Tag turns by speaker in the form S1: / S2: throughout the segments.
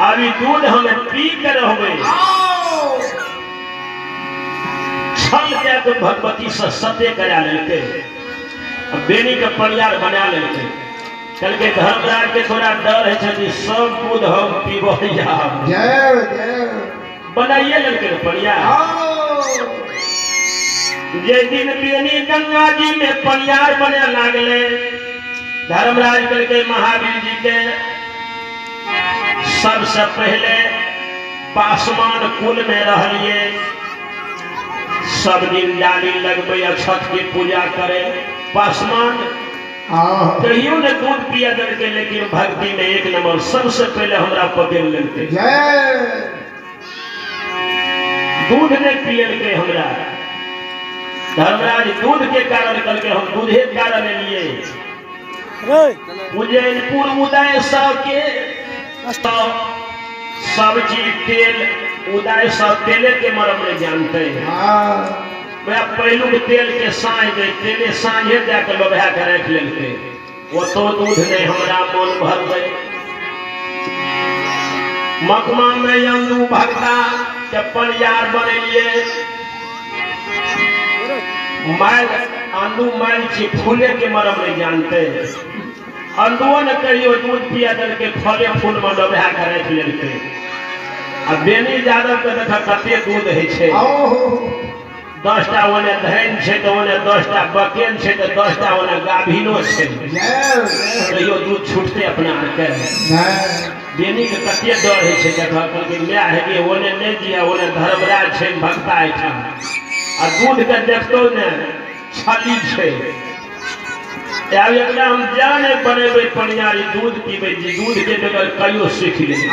S1: अभी दूध हमें पी के रहबै। छल कए के भगवती से सत्य करा लेलकै, बेनी के परियार बना लेलकै। कहलकै धर्मराज के थोड़ा डर है छै सब दूध हम पीबै।
S2: जय जय।
S1: बनाइए लेलकै परियार। जे दिन बेनी गंगा जी में परियार बने लागले, धर्मराज कहलकै महावीर जी के सबसे पहले पासवान कुल में रहलिए, सब दिन डाली लगबे छठ के पूजा करे। पासवान कहियो ने दूध पिया देलकै, लेकिन भक्ति में एक नंबर सबसे पहले हमरा पकड़ लेलकै। दूध नहीं पियलकै हमरा। धर्मराज दूध के कारण कहलकै हम दूधे के कारण लिए। उज्जैनपुर उदय सब के सब्जी तेल उदय सब तेले के मरम नहीं जानते हैं। वह पहलुक तेल के साँझ दे, तेले साँझे दे के लोभा के रख लेलकै। वो तो दूध नहीं हमरा मन भर दे। मकमा में अंदू भगता के परियार बनेलिए। माइल अंदू माइल छी फूले के मरम नहीं जानते। अंदुओ ने कहियो दूध पिया देलकै, फले फूल में लोभा के रख लेलकै। आ बेनी यादव के देख कते दूध होइ छै। 10टा ओने धैन छै तऽ ओने 10टा बकेन छै तऽ 10टा ओने गाभिनो छै। कहियो दूध छूटते अपना आरके। बेनी के कते डर होइ छै। देख कहलकै माय हे गे ओने नहि दिया, ओने धर्मराज छै भक्ता एहिठाम। आ दूध के देखतो ने छली छै। आब एकरा हम जा नहि बनेबै पनियारी, दूध पीबै जी, दूध के बगैर कहियो सीख लेबै।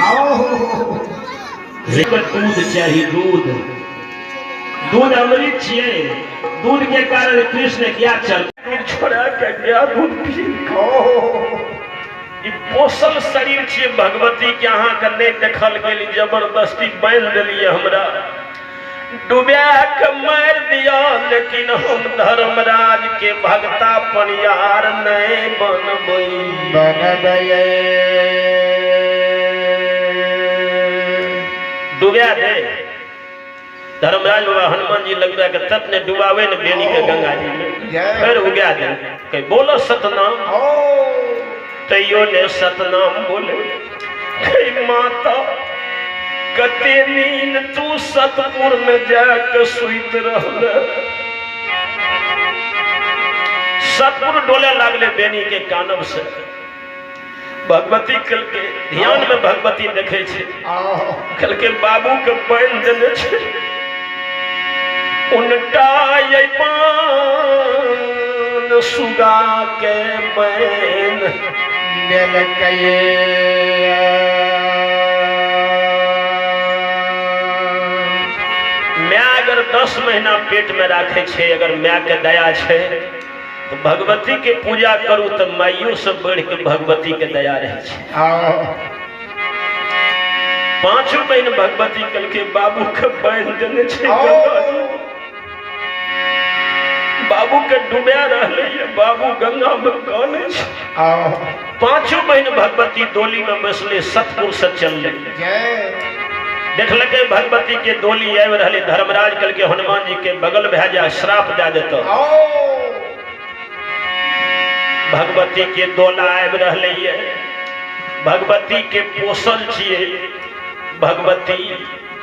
S1: दूध चाही, दूध दूध अमृत छियै। दूध के कारण कृष्ण क्या चल दूध छोड़ा के गया दूध पी। ई पोसल शरीर छियै भगवती के, अहाँ के नहीं देखल गेल, जबरदस्ती बान्हि देलियै हमरा, डुबा के मारि दिया, लेकिन हम धर्मराज के भगता पनियार नहीं बनबै। डुबा दे धर्मराज बाबा हनुमान जी लगबा के तत ने डुबावे ने बेनी के गंगा जी में, फिर उगा दे। कह बोलो सतनाम, तैयो ने सतनाम बोले। कह माता कते नींद तू सतपुर में जाके सुइत रहल। सतपुर डोले लागले बेनी के कानब से। भगवती कलके ध्यान में भगवती देखे छे, कलके बाबू के बान्हि देने छे, उनटा ये पान सुगा के बैन
S2: देलकै।
S1: My अगर 10 महीना पेट में राखे छे, अगर my के दया छे तो भगवती के पूजा करू तो माइयो से बढ़ के भगवती के दया रहे छे। 5 महीना भगवती कलके बाबू के बान्हि देने छे, बाबू के डुबा रहले, बाबू गंगा में काने छे। 5 महीना भगवती डोली में बैसले, सतपुर से चलले। देखलकै भगवती के डोली आबि रहले। धर्मराज कलके हनुमान जी के बगल भए जा, श्राप दए देतो। भगवती के डोला आबि रहले, भगवती के पोसल छियै। भगवती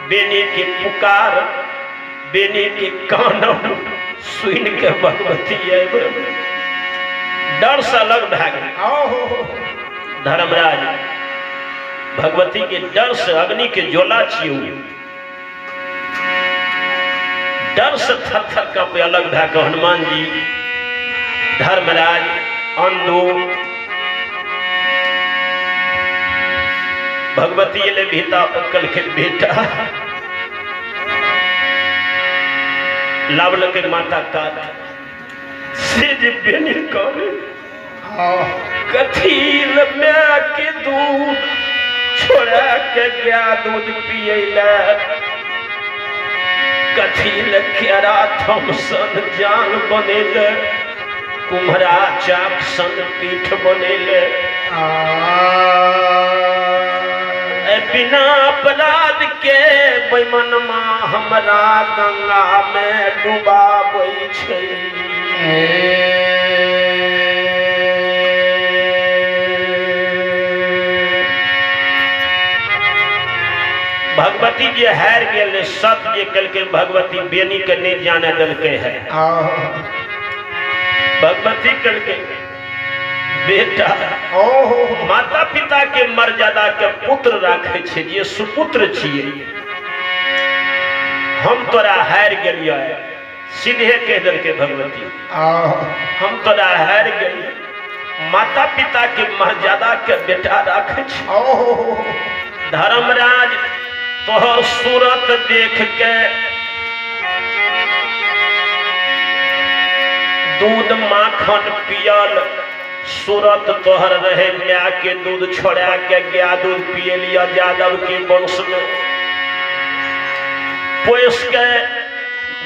S1: बेनी के पुकार, बेनी के कानब सुन के भगवती आबि रहले, डर से अलग भए गेल। धर्मराज भगवती के डर से अग्नि के ज्वाला छियै, डर से थर थर कांपे अलग भए के हनुमान जी, धर्मराज, अंदू भगवती एलै भीता पर, कहलकै बेटा लावलकै माता कात से जे बेनी करे कथी my के दूध छोड़ा के गया दूध पियला, कथी ल केरा थम सन जान बनेले, कुम्हरा चाक सन पीठ बनेले। बिना अपराध के बेमनमा हमरा गंगा में डुबाबै छै। भगवती जे हारि गेल सत जे केलकै भगवती बेनी के नहीं जाने देलकै है। भगवती केलकै बेटा माता पिता के मर्यादा के पुत्र राखे छे जे सुपुत्र छिए, हम तोरा हारि गेलियै। सीधे कह देलकै भगवती हम तोरा हारि गेलियै। माता पिता के मर्यादा के बेटा राखे छे। धर्मराज तोहर सूरत देख के दूध माखन पियल, सूरत तोहर रहे माय के दूध छोड़ा के गाय दूध पिए लिया यादव के वंश में पोस के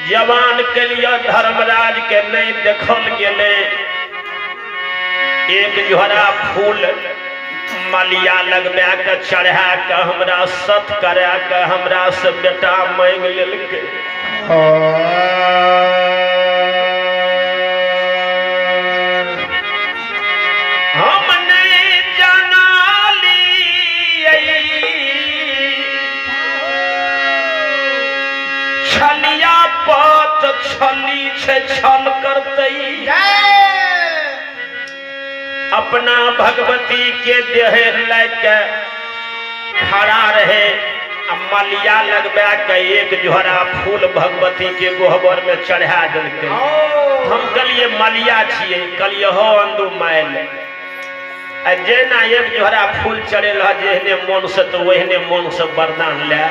S1: जवान के लिए धर्मराज के नहीं देखल गेले। एक झोरा फूल मलिया लगबा के चढ़ा के हमरा सत करा के हमरा से बेटा मांग लेलकै। हम नहीं जानलियै छलिया पत छली छै छल करतै। अपना भगवती के देह लए के खड़ा रहे आ मलिया लगबा के एक झोरा फूल भगवती के गोहबर में चढ़ा देलकै। हम कहलिए मलिया छियै, कहलिए हो अंदू माइल आ जेना एक झोरा फूल चढ़ेल जेहने मन से तो ओहने मन से वरदान ले।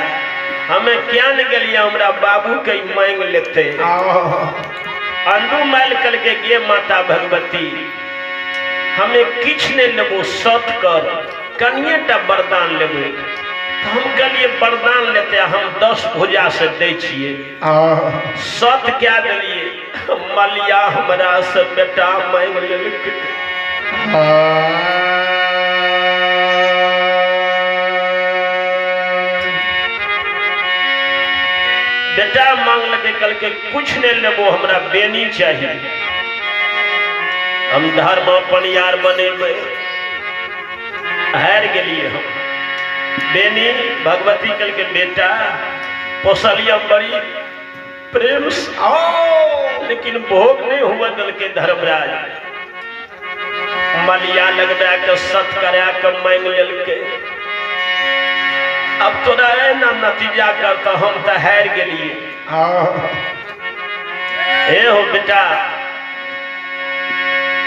S1: हमें क्या ने गेलिए हमरा बाबू के मांग लेते। अंदू माइल कल के गे माता भगवती हमें किछ नहीं लेबो, सत कर कनिए टा वरदान लेबै। तो हम कहलिए वरदान लेते हम 10 भुजा से दै छियै। सत क्या देलिए मलिया हमरा से बेटा मांग लेलकै। बेटा मांगलकै, कहलकै कुछ नहीं लेबो, हमरा बेनी चाहिए, हम धर्म अपन यार बनेबै। हारि गेलिए हम बेनी। भगवती कहलकै बेटा पोसलिए बड़ी प्रेम से, लेकिन भोग नहीं हुआ देलकै धर्मराज। मलिया लगबा के सत करा के मांग लेलकै। अब तोरा ना नतीजा करता, हम तो हारि गेलिए। हे हो बेटा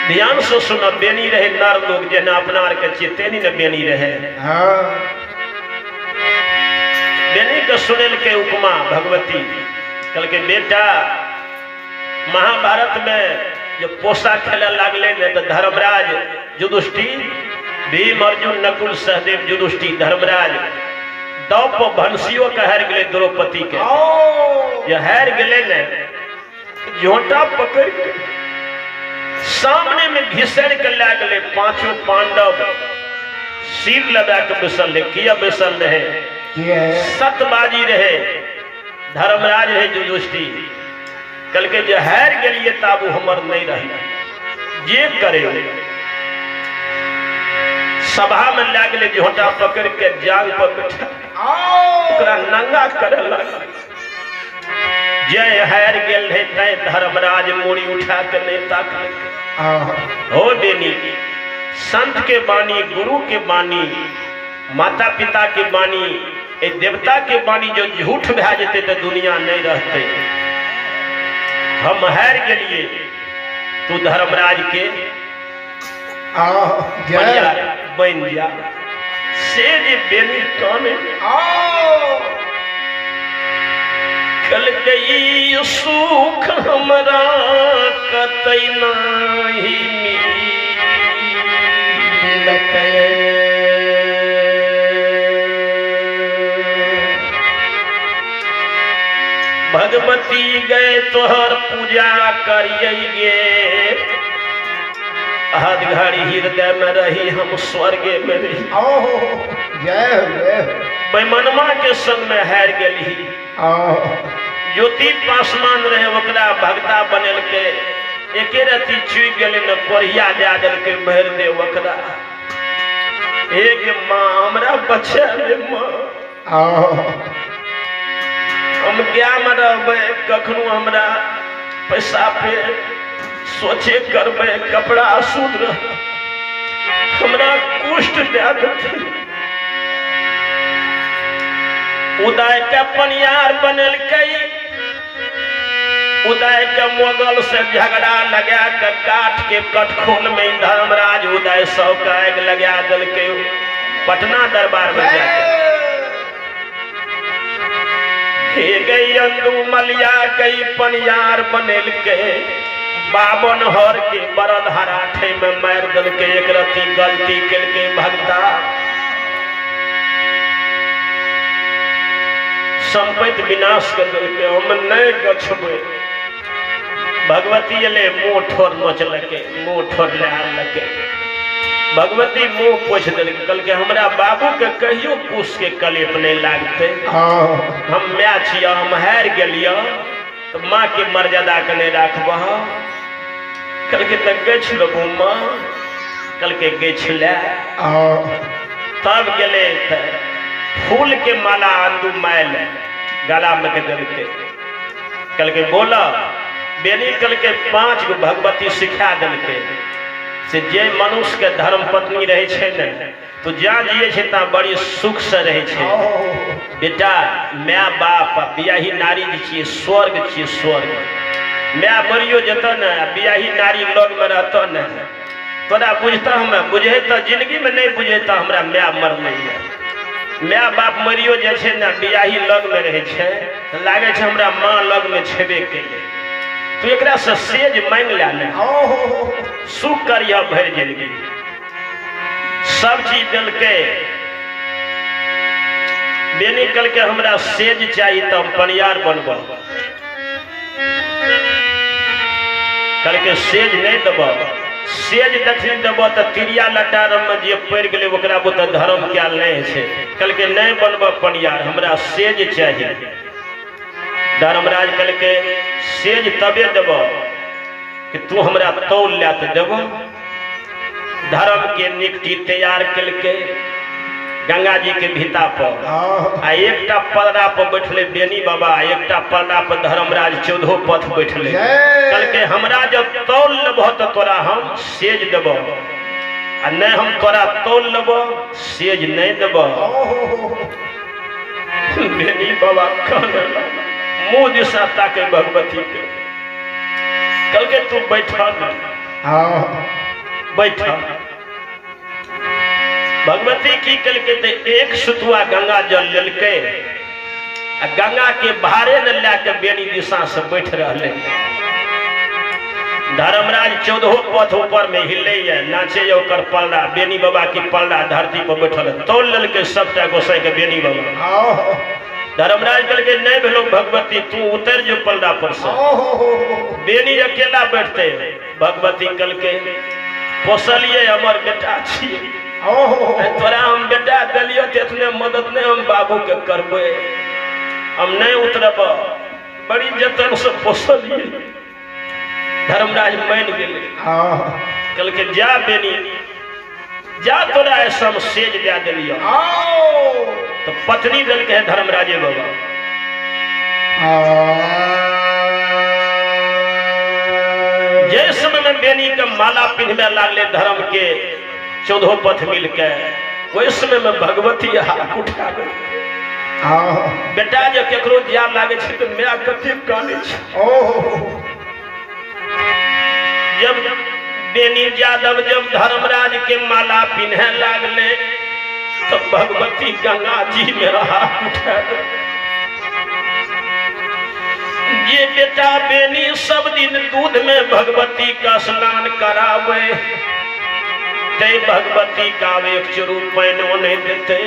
S1: ध्यान से सुन, बेनी रहे नर लोग जेना अपना आर के चिते नहीं न बेनी रहे। बेनी के सुनेल के उपमा भगवती कहलकै बेटा महाभारत में जब पोसा खेले लागले ने तो धर्मराज युधिष्ठिर भीम अर्जुन नकुल सहदेव युधिष्ठिर धर्मराज दौ पर भंसियो के हारि गेलै द्रौपदी के। जे हारि गेलै ने झोंटा पकड़ के सामने में घिसड़ के लए गेलै। पांचों पांडव सिर लगा के बैसल रहे। किया बैसल रहे? सतबाजी रहे, धर्मराज रहे युधिष्ठिर। कहलकै जे हारि गेलिए ताबू हमर नहीं रहे, जे करे सभा में लए गेलै झोंटा पकड़ के जांग पर बैठा ओकरा नंगा करे लागल। जय हारि गेल रहे तै धर्मराज मूड़ी उठा के नहीं ताकलकै। हो बेनी संत के बानी, गुरु के बानी, माता पिता के बानी, ए देवता के बानी जो झूठ भए जेतै तऽ दुनिया नहीं रहतै। हम हारि गेलिए, तू धर्मराज के बन जा। से जे बेनी काने कहलकै सुख हमरा कतै नाही मिलतै। भगवती गए तोहर पूजा करिए गे, हद घड़ी हृदय में रही हम स्वर्गे में रही।
S2: जय हो जय हो।
S1: बेमनमा के संग में हारि गेलही। ज्योति पासमान रहे ओकरा भगता बनेलकै, एके रति चुकि गेलै ने कोढ़िया दए देलकै भरि दे ओकरा। हे गे माँ, हमरा बचा ले माँ। हम गायमे रहबै, कखनो हमरा पैसा पे सोचे करबै, कपड़ा अशुद्ध रह, हमरा कुष्ठ दए देतै। उदय के पनियार बनेलकै, उदय के मोगल से झगड़ा लगा के काठ के कटखोल में धर्मराज उदय सौ के आगि लगा देलकै पटना दरबार में जाके। हे गई अंदू मलिया कई पनियार बनेलकै, बावन हर के बरद हराठे में मारि देलकै। एक रति गलती केलकै भगता, संपत्ति विनाश कर देलकै। हम नहीं गछबै। भगवती एलै, मुँह ठोर नोचलकै, मुँह ठोर लए आनलकै। भगवती मुँह पोछि देलकै, कहलकै हमरा बाबू के कहियो कुश के कलेप नहीं लागतै। हम माय छियै, हम हारि गेलियै तऽ माँ के मर्यादा के नहीं राखबह। कहलकै तऽ गछि लेबू माँ। कहलकै गछि ले। तब गेलै तऽ फूल के माला अंदू मायल गला में के देलकै। कहलकै बोल बेनी। कहलकै 5 गो भगवती सिखा देलकै से जे मनुष्य के धर्म पत्नी रहै छै ने तो जहाँ जिए छै ता बड़ी सुख से रहै छै। बेटा, my बाप आ बियाही नारी जे छियै स्वर्ग छियै, स्वर्ग। My मरियो जेतऽ ने, बियाही नारी लग में रहतऽ ने, तोरा बुझतऽ, हमे बुझे तऽ जिंदगी में नहीं बुझे तऽ हमरा my मरलै ये। My बाप मरियो जाइ छै ने, बियाही लग में रहै छै तऽ लागै छै हमरा माँ लग में छेबे केलै। तू एकरा से सेज मांगि ले ने, सुख करिह भरि जिंदगी। सब चीज देलकै। बेनी कहलकै हमरा सेज चाही तऽ हम पनियार बनब। कहलकै सेज नहीं देब, सेज दक्षिण देब तऽ तिरिया लटारम में जे पड़ि गेलै ओकरा बुते धर्म कयल नहीं छै। कहलकै नहीं बनब पनियार, हमरा सेज चाही। धर्मराज कहलकै सेज तबे देब कि तू हमरा तौल लए तऽ देब। धर्म के निकटी तैयार केलकै गंगा जी के भीता पर, आ एकटा पलड़ा पर बैठले बेनी बाबा, एकटा पलड़ा पर धर्मराज चौदहो पथ बैठले। कहलकै हमरा जब तौल लेबह तऽ तोरा हम सेज देबह, आ नहीं हम तोरा तौल लेबह सेज नहीं देबह। बेनी बाबा कहने मुँह दिशा ताके भगवती के, कहलकै तू बैठल बैठ। भगवती की केलकै तऽ एक सुतुआ गंगा जल लेलकै आ गंगा के भारे ने लए के बेनी दिशा से बैठ रहलै। धर्मराज चौदहो पथ ऊपर में हिलैया, नाचैया ओकर पलड़ा, बेनी बाबा के पलड़ा धरती पर बैठल, तौल लेलकै सबटा गोसाई के बेनी बाबा। धर्मराज कहलकै नहीं भेलो भगवती, तू उतर जो पलड़ा पर से। बेनी अकेला बैठते। भगवती कहलकै पोसलिए हमर बेटा छियै, तोरा हम बेटा देलियो तऽ एतने मदद नहीं हम बाबू के करबै, हम नहीं उतरब, बड़ी जतन से पोसलिए। धर्मराज मानि गेलै, कहलकै जा बेनी जा, तोरा ऐसा हम सेज दए देलियो। तो पत्नी देलकै है धर्मराजे बाबा। जे समय में बेनी के माला पिन्हबे लागले धर्म के चौदहो पथ मिल के, ओहि समय में भगवती हाथ उठा गेल। बेटा जे केकरो जिया लागे छै तऽ माय कते कानै छै। जब बेनी यादव जब धर्मराज के माला पिन्हे लागले तब भगवती गंगा जी में हाथ उठा ये बेटा बेनी सब दिन दूध में भगवती का स्नान करावे, ते भगवती का एक चुरू पानिओ नहीं देते।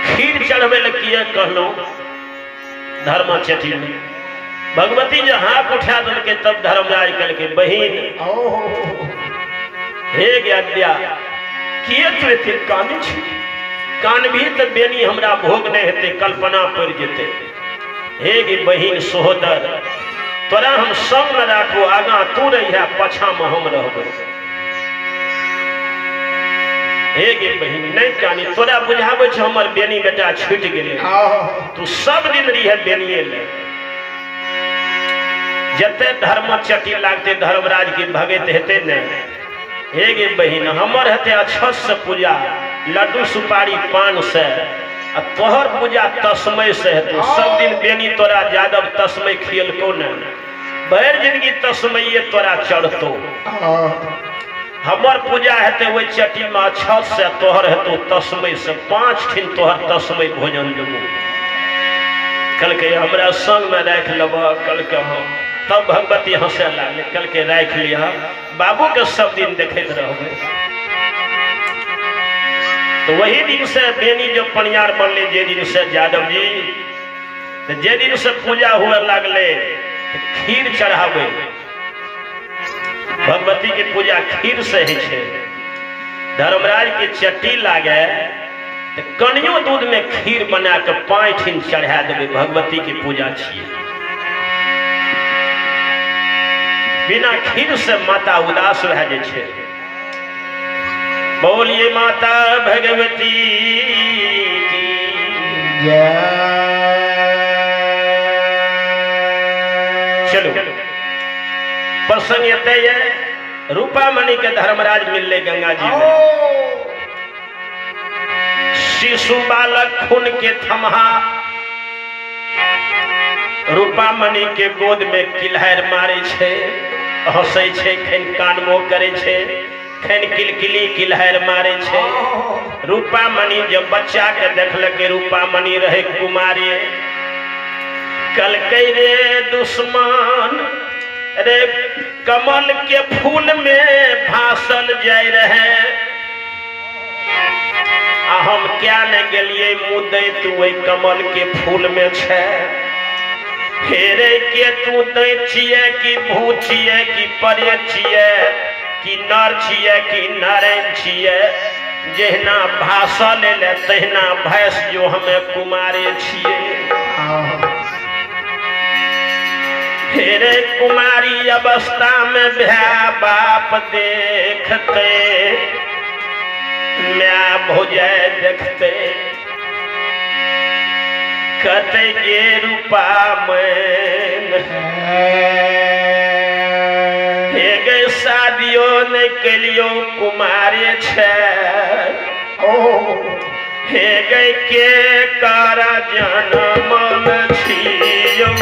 S1: खीर चढ़वे लए किए कहलहुँ धर्मा चेटी में भगवती जे हाथ उठा देलकै तब धर्मराज कहलकै बहिन हे गे अद्या, किए तू एते कानै छी? कानबी तऽ बेनी हमरा भोग नहि हेतै, कल्पना पड़ि जेतै। हे गे बहिन सोहोदर, तोरा हम संगमे राखबो, आगाँ तू रहिहे, पाछाँमे हम रहबै। हे गे बहिन, नहि कानी, तोरा बुझाबै छै हमर बेनी बेटा छूटि गेलै। तू सब दिन रहिहे बेनिए ले। जते धर्म चटी लागते धर्मराज के भगत हेतै ने। हे गे बहिन, हमर हेतै अक्षत से पूजा, लड्डू सुपारी पान से, आ तोहर पूजा तस्मय से हेतौ। सब दिन बेनी तोरा यादव तस्मय खियलको ने, भरि जिंदगी तस्मये तोरा चढ़तो। हमर पूजा हेतै ओहि चटी में अक्षत से, तोहर हेतौ तस्मय से। 5 ठिन तोहर तस्मय भोजन देबो। कहलकै हमरा संग में राखि लेबह? कहलकै हँ। तब भगवती हंसे लागलै, कहलकै राखि लिह, बाबू के सब दिन देखैत रहबै। तो वही दिन से बेनी जब पनियार बनले, जे दिन से यादव जी, तो जे दिन से पूजा हुए लागले, खीर चढ़ावे। भगवती के पूजा खीर से होइ छै। धर्मराज के चट्टी लागे तो कनियो दूध में खीर बना के 5 ठिन चढ़ा देबै, भगवती के पूजा छियै। बिना खीर से माता उदास भए जाइ छै। बोलिए माता भगवती की
S2: जय।
S1: चलो प्रसंग एते ये, रूपामणि के धर्मराज मिलले गंगा जी में। शिशु बालक खून के थमहा रूपामणि के गोद में किलहर मारे छै, हंसै छै, खन कानमो करे छै, खन किलकिली किलहर मारे छै। रूपामणि जब बच्चा के देखलकै, रूपामणि रहे कुमारी, कहलकै रे दुश्मन रे, कमल के फूल में भासल जाय रहे, आ हम क्या ने गेलिए मुदै तू ओहि कमल के फूल में छै। हेरे के तू दै छियै कि भूत छियै कि परे छियै कि नर छियै कि नारायण छियै? जहिना भाषा लेले तहिना भैंस जो हमें कुमारे छियै। हेरे कुमारी अवस्था में भाय बाप देखते, my भौजाई देखते, कते गे रूपा मैन, हे गे शादियो नहीं कलियो कुमारे छै। हे गे के कर जनमल छियौ।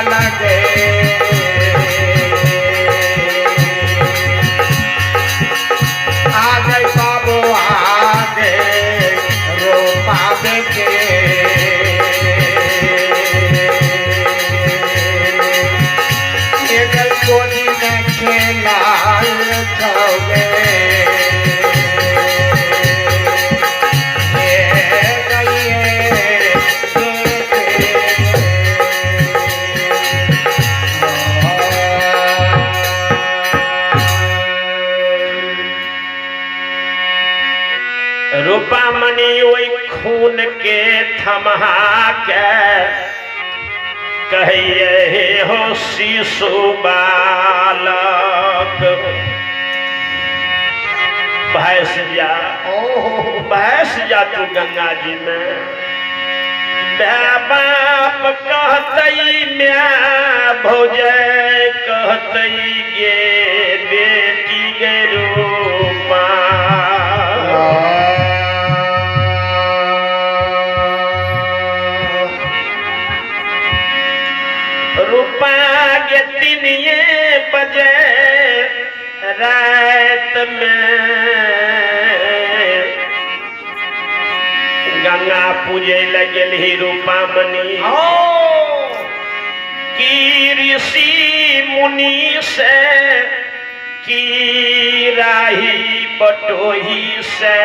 S2: लगे। आ गई बाबू आगे रोपा के गोदी में खेला
S1: रूपा मनी ओहि खून के थमहा के कहिए हो शिशु बालक भैंस जा, भैंस जा तू गंगा जी में। बाप कहतई म्या भौजय कहतई गे बेटी गे रूपा। रूपा गे 3 बजे रात में गंगा पूजे लगल ही रूपा मनी की ऋषि मुनि से की राही बटोही से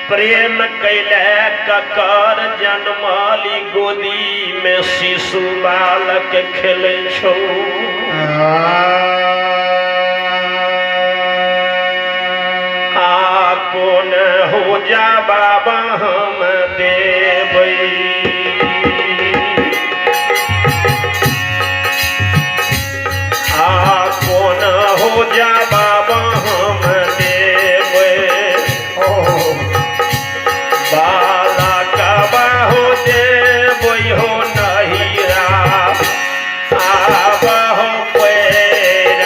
S1: प्रेम कैले ककर जन्मली गोदी में शिशु बालक खेलै छौ। आ कोन हो जा बाबा हम देबै, आ कोन हो जा बाबा हम देबै, बाला कबाहो देबै हो नहिरा आबहो पैर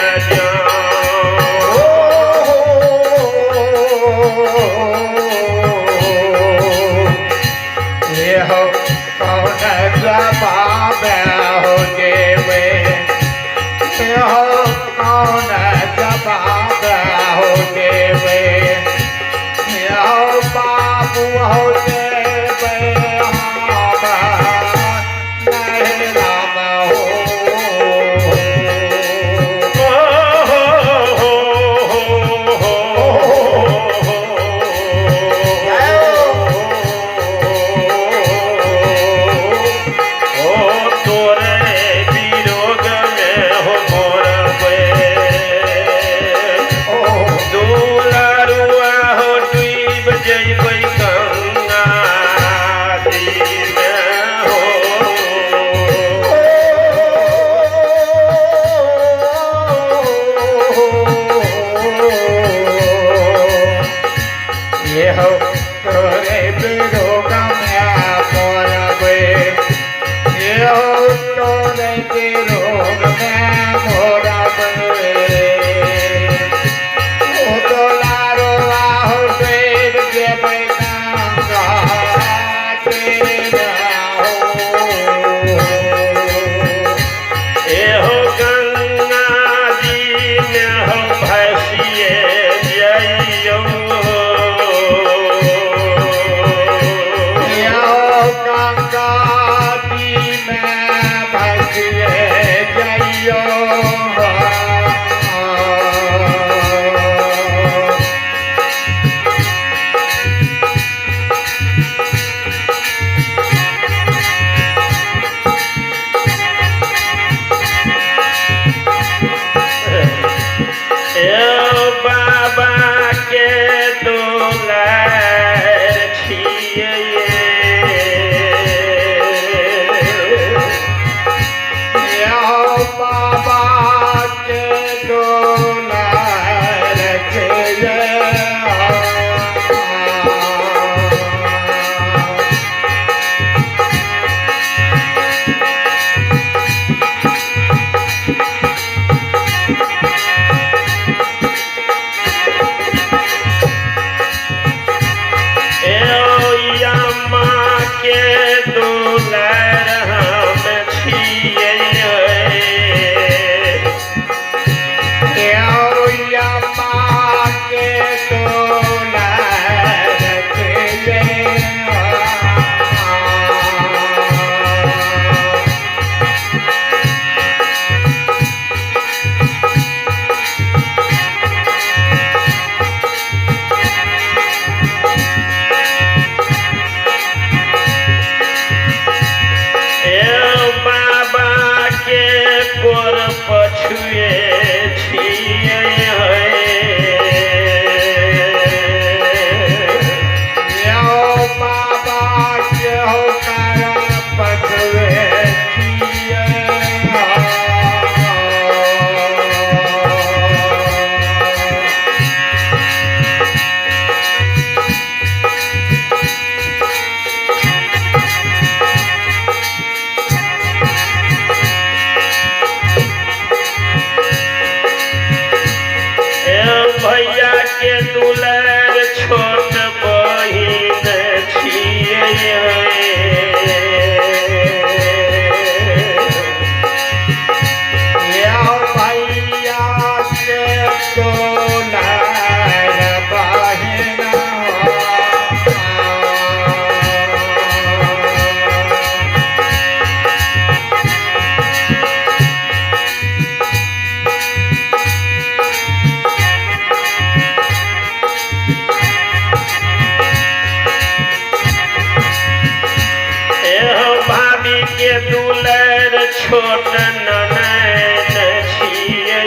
S1: के दुलर छोट ननैन छियै।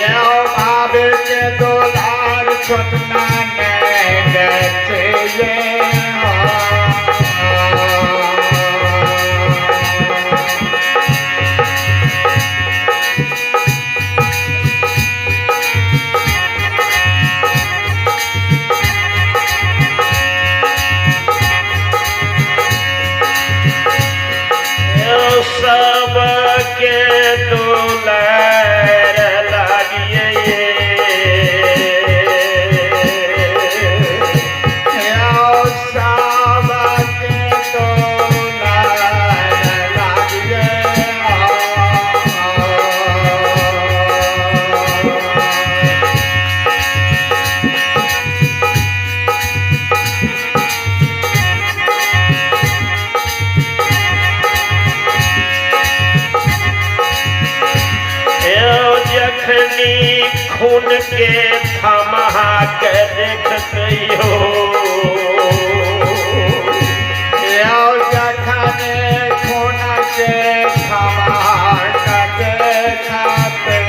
S2: यौ भाभी के दुलार छोट ननैन छियै।
S1: यौ सबके दुलर लागियै।
S2: यौ सबके दुलार लागियै।
S1: यौ जखनी खून के थमहा के देखतै हो।
S2: यौ जखने खून के थमा के देखते।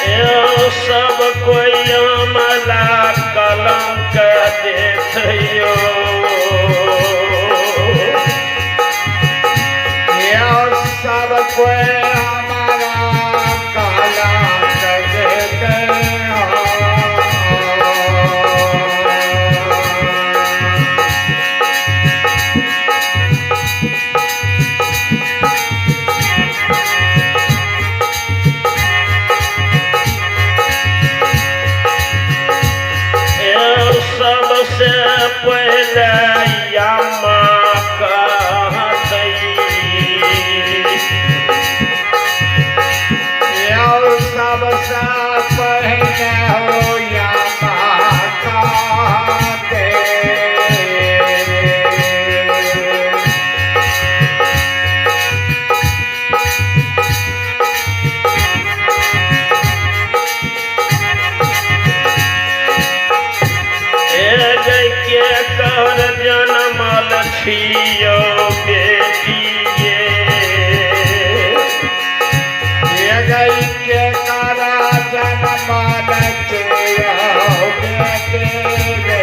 S1: यौ सब कोई अमला कलंक देखियो।
S2: यौ सब कोई हमारा कलंक देते हो।
S1: यौ सबसे पहिले यामा कहतै।
S2: यौ सबसे पहिले हो यामा कहते।
S1: ए के कर जनमल छियौ बेटिये।
S2: ये गई के कारा जनमल छियौ बेटे रे।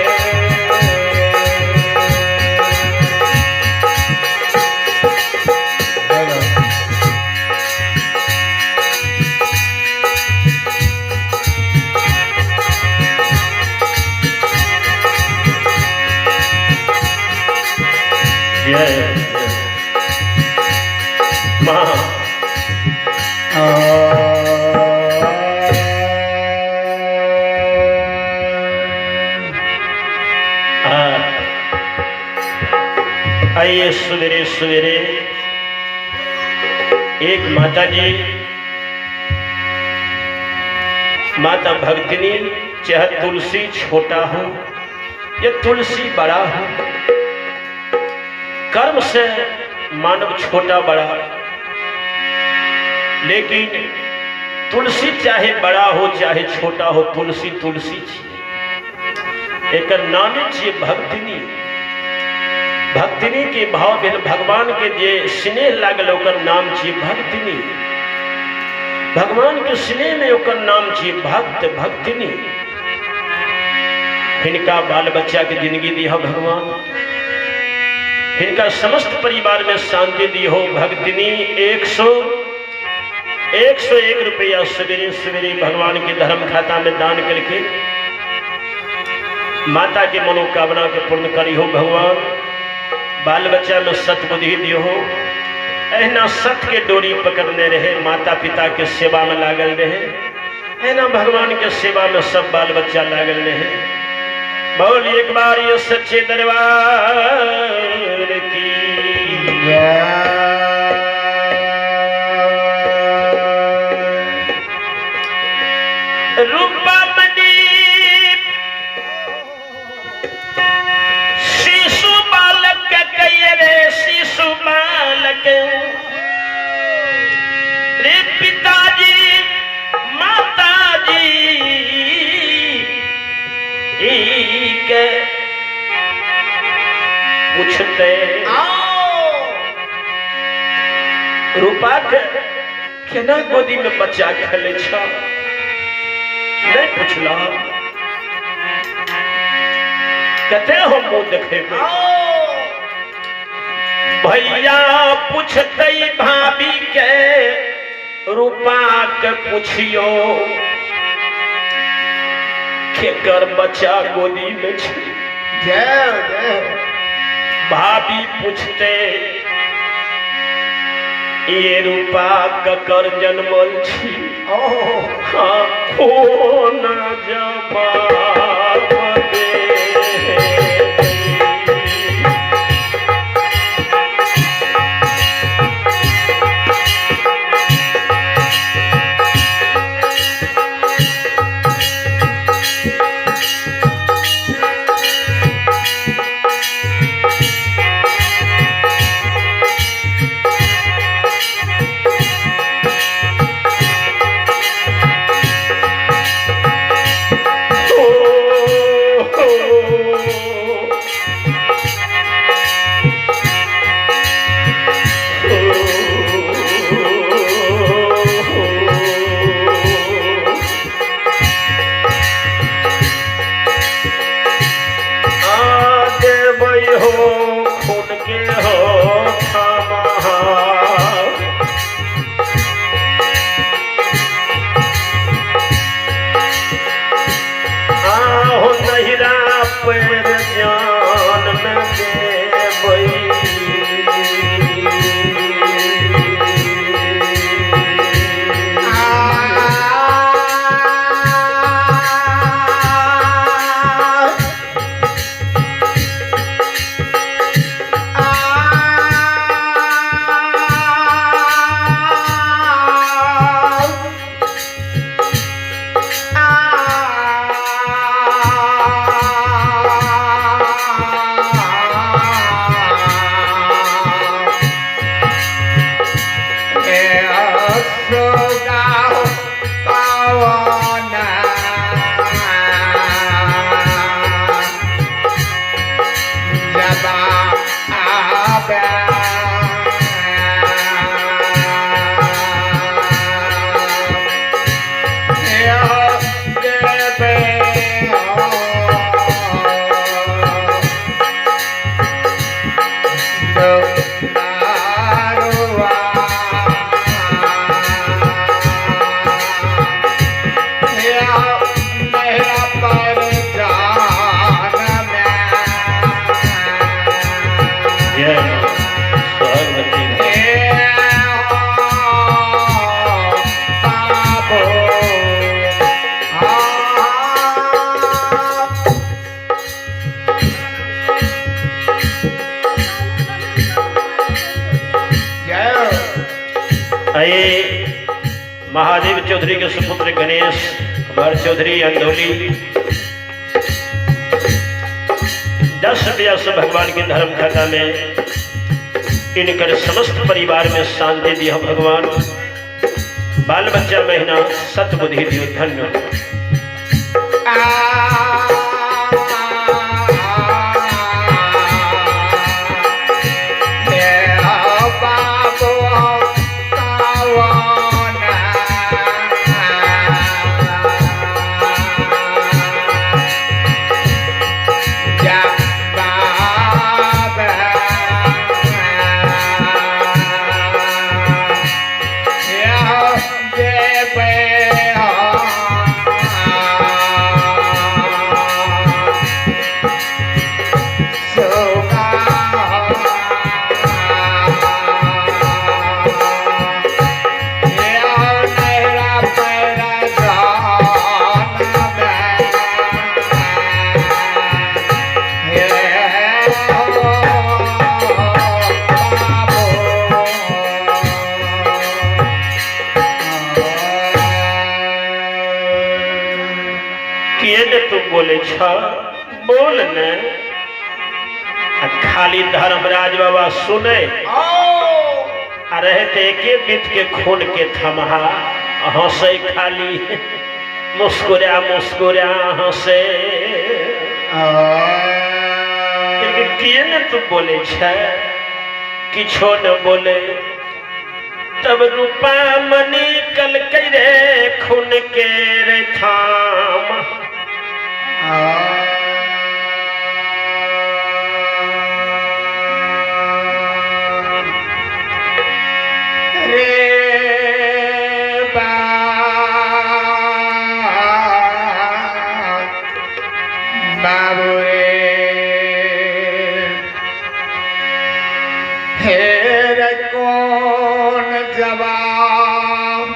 S1: जय माँ। हाँ। आइए सवेरे सवेरे एक माता जी माता भक्तिनी, चाहे तुलसी छोटा हो या तुलसी बड़ा हो, कर्म से मानव छोटा बड़ा, लेकिन तुलसी चाहे बड़ा हो चाहे छोटा हो, तुलसी तुलसी छियै। एकर नामे छियै भक्तिनी। भक्तिनी के भाव भेल भगवान के जे स्नेह लागल ओकर नाम छियै भक्तिनी। भगवान के स्नेह में ओकर नाम छियै भक्त भक्तिनी। हिनका बाल बच्चा के जिंदगी दिह भगवान, हिनका समस्त परिवार में शांति दी हो। भक्तिनी 101 रुपया सवेरे सवेरे भगवान के धर्म खाता में दान करके माता के मनोकामना के पूर्ण करी हो भगवान। बाल बच्चा में सतबुद्धि दियो हो। एहना सत के डोरी पकड़ने रहे, माता पिता के सेवा में लागल रहे, एहना भगवान के सेवा में सब बाल बच्चा लागल रहे। बोल एक बार ये सच्चे दरबार की। रूपा मनी शिशु बालक रे पिताजी माताजी के पूछते रूपा के केना गोदी में बच्चा खेले छ नहीं पूछला कते हम मुंह देखेबै भैया पूछते भाभी के रूपा के पूछियो केकर बच्चा गोदी में छै।
S2: जय हो, जय हो।
S1: भाभी पूछते ये रूपा ककर जन्मल छी। हाँ, कोना जवाब दे। हो खून के हो खामा आहो नहिरा पैर जान में देबै। जय स्वर्गवती। आइए महादेव चौधरी के सुपुत्र गणेश कुमार चौधरी अंदौली 10 रुपया से भगवान के धर्म खाता में इनकर समस्त परिवार में शांति दिया भगवान, बाल बच्चा महीना सतबुद्धि दियो धन्य। किए ने तू बोले छ बोल ने। आ खाली धर्मराज बाबा सुने आ रहे ते एके बीत के खून के थमहा हंसे, खाली मुस्कुरा मुस्कुरा हंसे। किए ने तू बोले छे, किछो न बोले। तब रूपा मनी कल रे खून के रे थाम।
S2: रे बाबू रे हेर कौन जवाब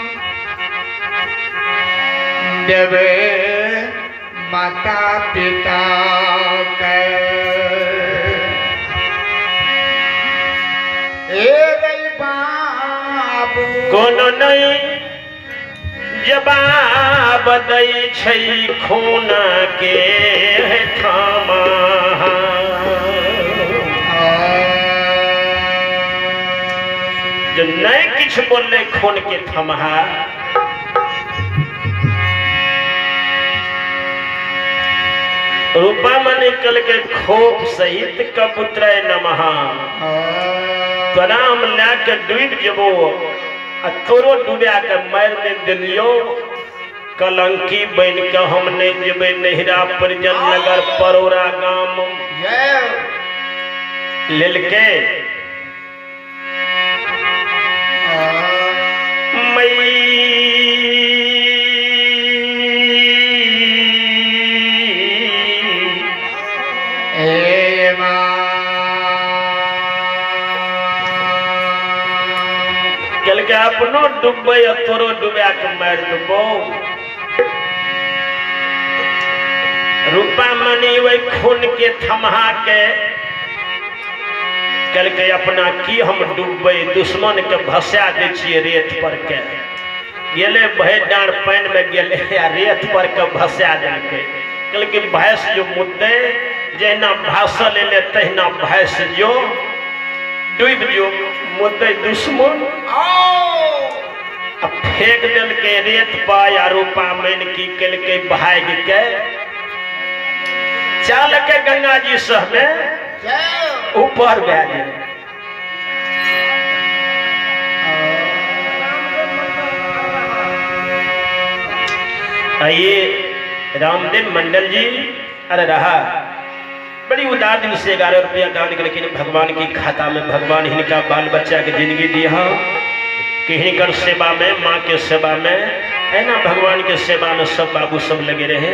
S2: देवे माता पिता के। ए रे बाबू
S1: कोनो नहीं जवाब दै छै खून के थामा। जो नहीं किछु बोलले खून के थमहा। रूपा में निकल के खोप सहित कबूतर नमः। तोरा हम ला के डूब जबो आ तोरो डूबा के मार दे दिलियो। कलंकी बन के हम नहीं जेबै नहिरा परिजन नगर परोरा गाम। लेलके कहलकै अपनो डूबबै आ तोरो डूबा के मारि देबौ। रूपा मनी वही खून के थमहा के कहलकै अपना की हम डूबबै, दुश्मन के भसा दै छियै रेत पर के। गेलै भरि डाँड़ पानि में गेलै आ रेत पर के भसा देलकै। कहलकै भैंस जो मुद्दे जहिना भासल एलै तहिना भैंस जो डूबि जो मुद्दे दुश्मन। आ फेंक देलकै रेत पर आ रूपा मैन की केलकै भागि के चल के गंगा जी सब में ऊपर भए गेलै। आइए रामदेव मंडल जी, अरे रहा बड़ी उदार दिल से 11 रुपया दान करके भगवान की खाता में भगवान हिनका बाल बच्चा के जिंदगी दिया कि हिनकर सेवा में, माँ के सेवा में है ना, भगवान के सेवा में सब बाबू सब लगे रहे।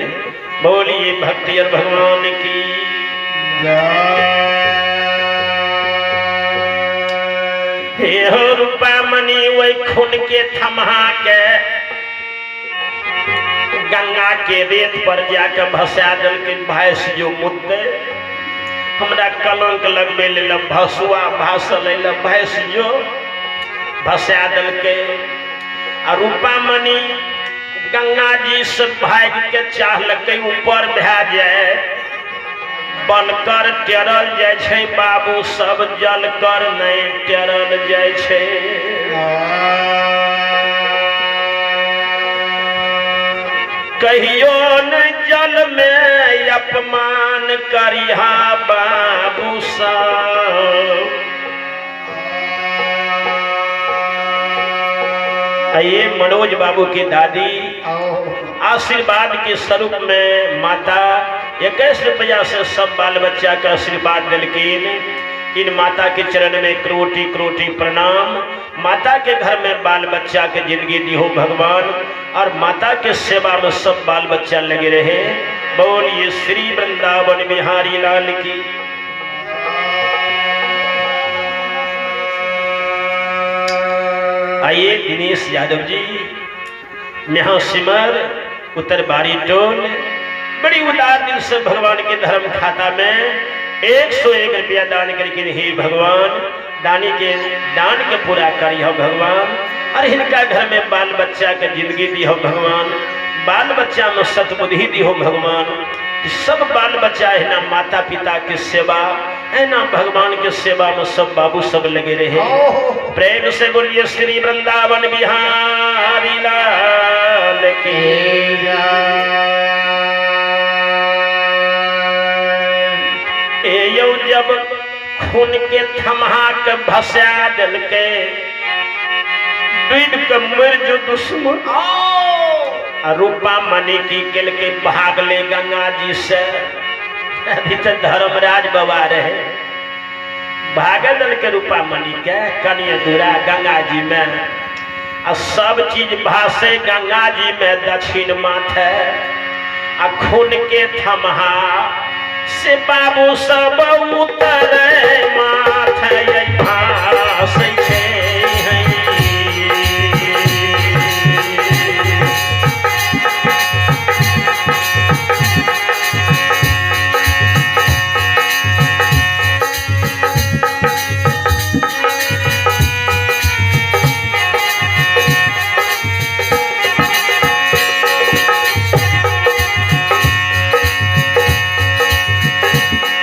S1: बोलिए भक्ति और भगवान की हे हो। रूपा मनी वही खून के थमहा के गंगा के रेत पर जाके भसा देलकै भैंस जो मुद्दे। हमरा कलंक लगबे लेल भसुआ भासल अयलै भैंस जो भसा देलकै। आ रूपा मनी गंगा जी से भागि के चाहलकै ऊपर भए जाय। बनकर टेरल जाइ छै बाबू सब, जल कर नहीं टेरल जाइ छै। कहियो न जल में अपमान करिहा बाबू सब। ये मनोज बाबू की दादी आशीर्वाद के स्वरूप में माता 21 रुपया से सब बाल बच्चा का आशीर्वाद दिलकिन। इन माता के चरण में क्रोटी क्रोटी प्रणाम। माता के घर में बाल बच्चा के जिंदगी दी हो भगवान, और माता के सेवा में सब बाल बच्चा लगे रहे। बोलिए श्री वृंदावन बिहारी लाल की। आइए दिनेश यादव जी, नेहा सिमर, उत्तर बारी टोल, बड़ी उदार दिल से भगवान के धर्म खाता में 101 रुपया दान करके हे भगवान दानी के दान के पूरा करी हो भगवान। और इनका घर में बाल बच्चा के जिंदगी दी हो भगवान, बाल बच्चा में सतबुद्धि दी हो भगवान। सब बाल बच्चा है ना माता पिता के सेवा एना भगवान के सेवा में सब बाबू सब लगे रहे। प्रेम से बोलिए श्री वृंदावन बिहारी लाल की। ए यौ जब खून के थमहा के भसा देलकै, डूब के मर जो दुश्मन। आ रूपा मणि की केलकै, भागले गंगा जी से। अभी तो धर्मराज बाबा रहे, भागे देलकै रूपा मणि के कनिए दूरा गंगा जी में। आ सब चीज भासे गंगा जी में दक्षिण माथे, आ खून के थमहा से बाबू सब उतरे माथे भासै छै।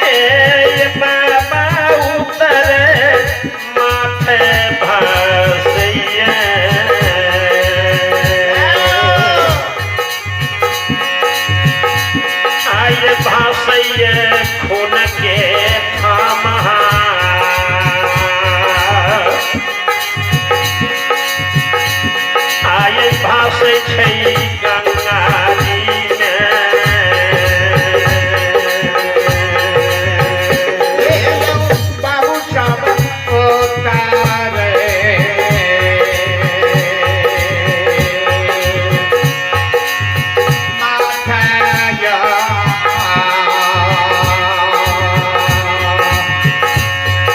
S1: ए बाबा उतरे माथे भासैया, आय भासैया खून के थमहा। आय भासै छै गंगा जी में।
S2: बाबू सब उतारे माथाया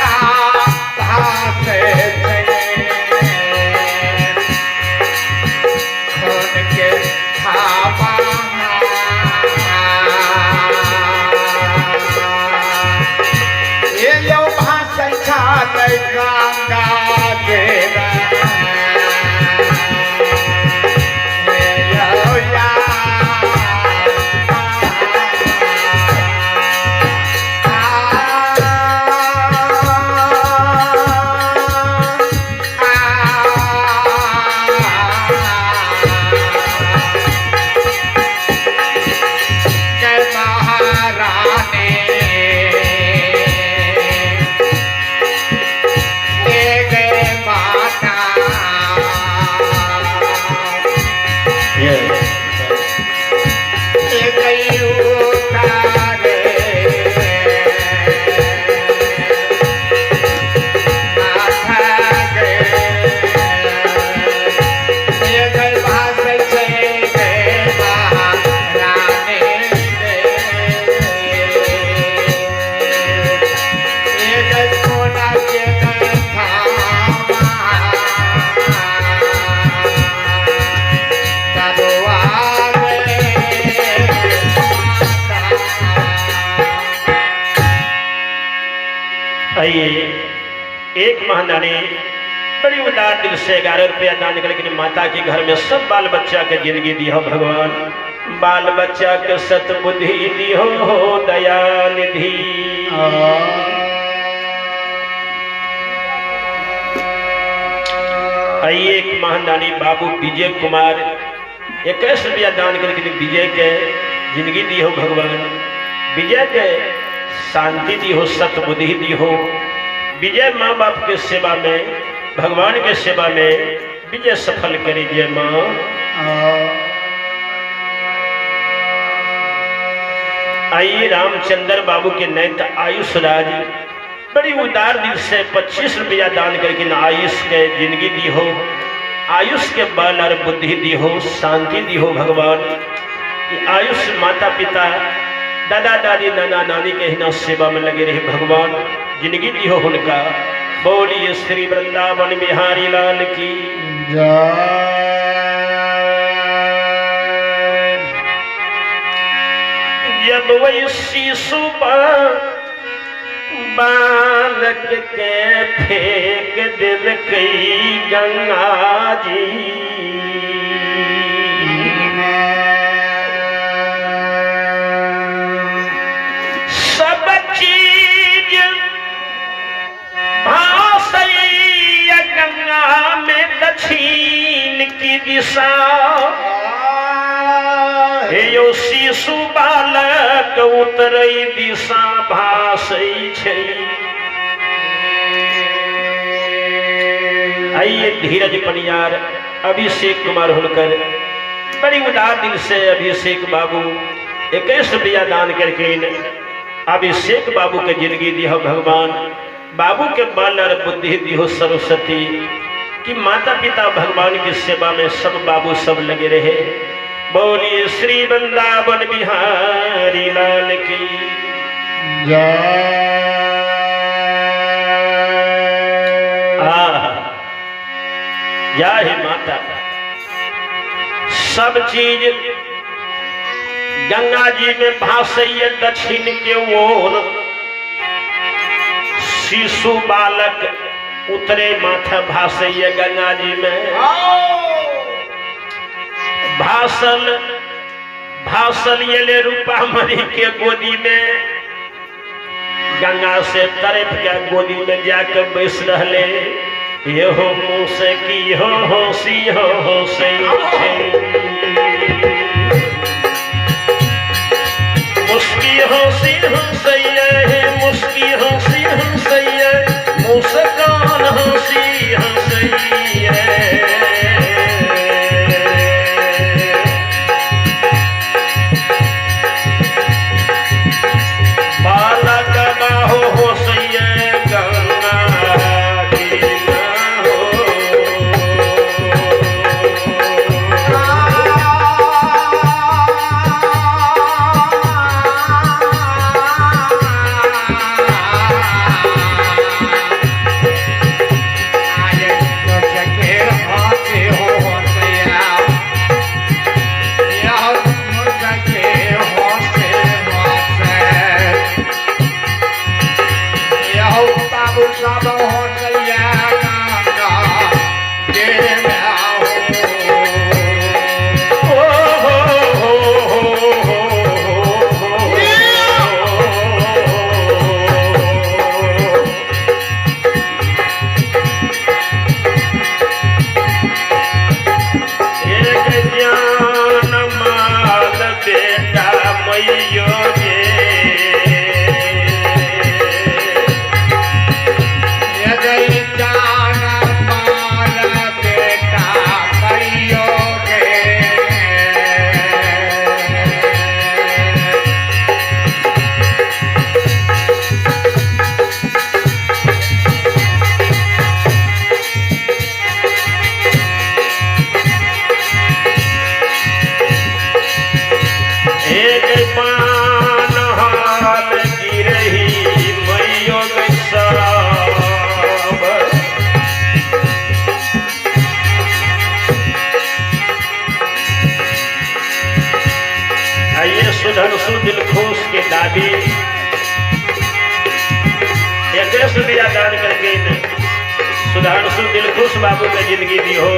S2: आभासे छै खून के थापा। ये यो भाषण छालै गंगा देवा। ये यो या के महारानी दे गए माता।
S1: ये
S2: दे गई उतारे माथा गए। दे गए भाषण से गए महारानी गए। दे गए सोना के गए थामा। बबुआ गए माता।
S1: आइए एक महादानी बड़ी उदार दिल से 11 रुपया दान कर, लेकिन माता के घर में सब बाल बच्चा के जिंदगी दी हो भगवान, बाल बच्चा के सतबुद्धि दी हो दया निधि। आइए एक महादानी बाबू विजय कुमार 21 रुपया दान कर, लेकिन विजय के जिंदगी दी हो भगवान, विजय के शांति दी हो, सतबुद्धि दी हो। विजय माँ बाप के सेवा में, भगवान के सेवा में विजय सफल करे जय माँ। आइए रामचंद्र बाबू के नैत आयुष राज बड़ी उदार दिल से 25 रुपया दान करके आयुष के जिंदगी दी हो, आयुष के बल और बुद्धि दी हो, शांति दी हो भगवान। कि आयुष माता पिता दादा दादी नाना नानी के हिना सेवा में लगे रहे भगवान, जिंदगी दी हो उनका। बोलिए श्री वृंदावन बिहारी लाल की
S2: जय।
S1: जब वही शिशु बालक के फेंक दिलकै गंगा जी, सब चीज की दिशा हे यौ शिशु बालक उतरै दिशा भासै छै। आइए धीरज पनियार अभिषेक कुमार हुनकर बड़ी उदार दिल से अभिषेक बाबू 21 रुपया दान करके अभिषेक बाबू के जिंदगी दिहो भगवान, बाबू के बल और बुद्धि दिहो सरस्वती कि माता पिता भगवान की सेवा में सब बाबू सब लगे रहे। बोलिए श्री वृंदावन बिहारी लाल की
S2: जय।
S1: जय हे माता। सब चीज गंगा जी में भासैये दक्षिण के ओर, शिशु बालक उतरे माथा भासैये गंगा जी में। भासल भासल ये रूपा मणि के गोदी में, गंगा से तरफ के गोदी में जाके बैस रहले। ये हो मुँह से की हो सी हो से मुस्की हो सी हो सही है, मुस्की हो सी हो सही है, मुस्कान हो सी हो सही है। बालक बाहो हो सही है गंगा की हो। दिलखुश के दादी 21 रुपया दान करके सुधांशु दिलखुश बाबू के जिंदगी दी हो,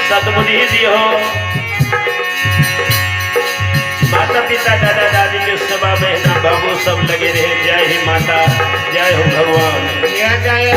S1: सतबुद्धि दी हो। माता पिता दादा दादी के सेवा में ना बाबू सब लगे रहे। जय ही माता, जय हो भगवान।
S2: जय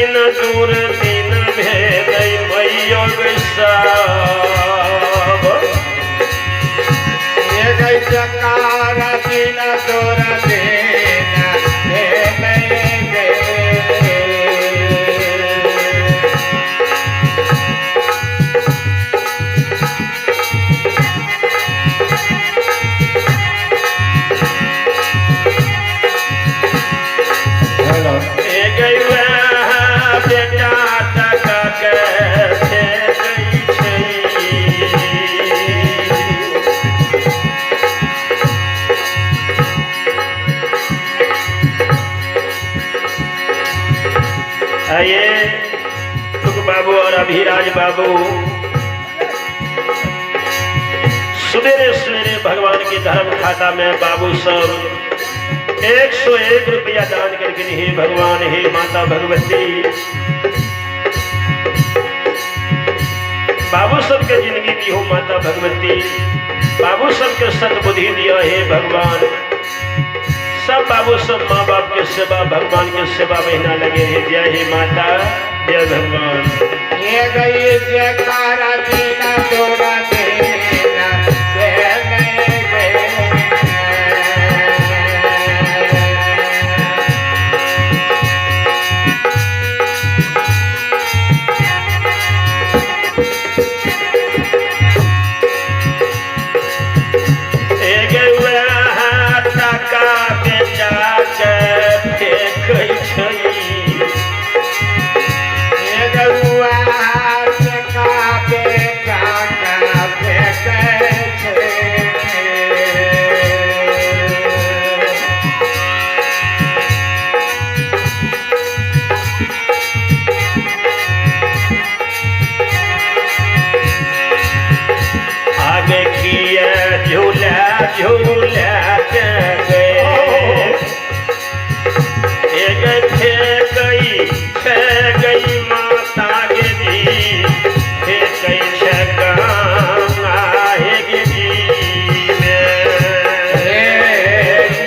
S1: दिन दूर दिन भेलै मैयो गे सब।
S2: जकार दिन दूर दिन भेलै गे। हेलो।
S1: हे गौआ बेटा टका के फेकै छै। आइए सुख बाबू और अभिराज बाबू सवेरे सवेरे भगवान के धर्म खाता में बाबू सब 101 रुपया दान करके, हे भगवान, हे माता भगवती, बाबू सबके जिंदगी दी हो माता भगवती, बाबू सबके सद्बुद्धि दिया हे भगवान। सब बाबू सब माँ बाप के सेवा, भगवान के सेवा महीना लगे हे। जय हे माता, जय भगवान।
S2: ये गई जयकार दिन दूर दिन भेलै गे।
S1: हे गौआ टाका बेचा के फेकै छै।
S2: ये गौआ टका बेटा का फेकै छै।
S1: आगे किए झूला झूला के गए, एक फेकै फेकै माता गे जी, फेकै छै गंगा हे गे जी
S2: हे
S1: में।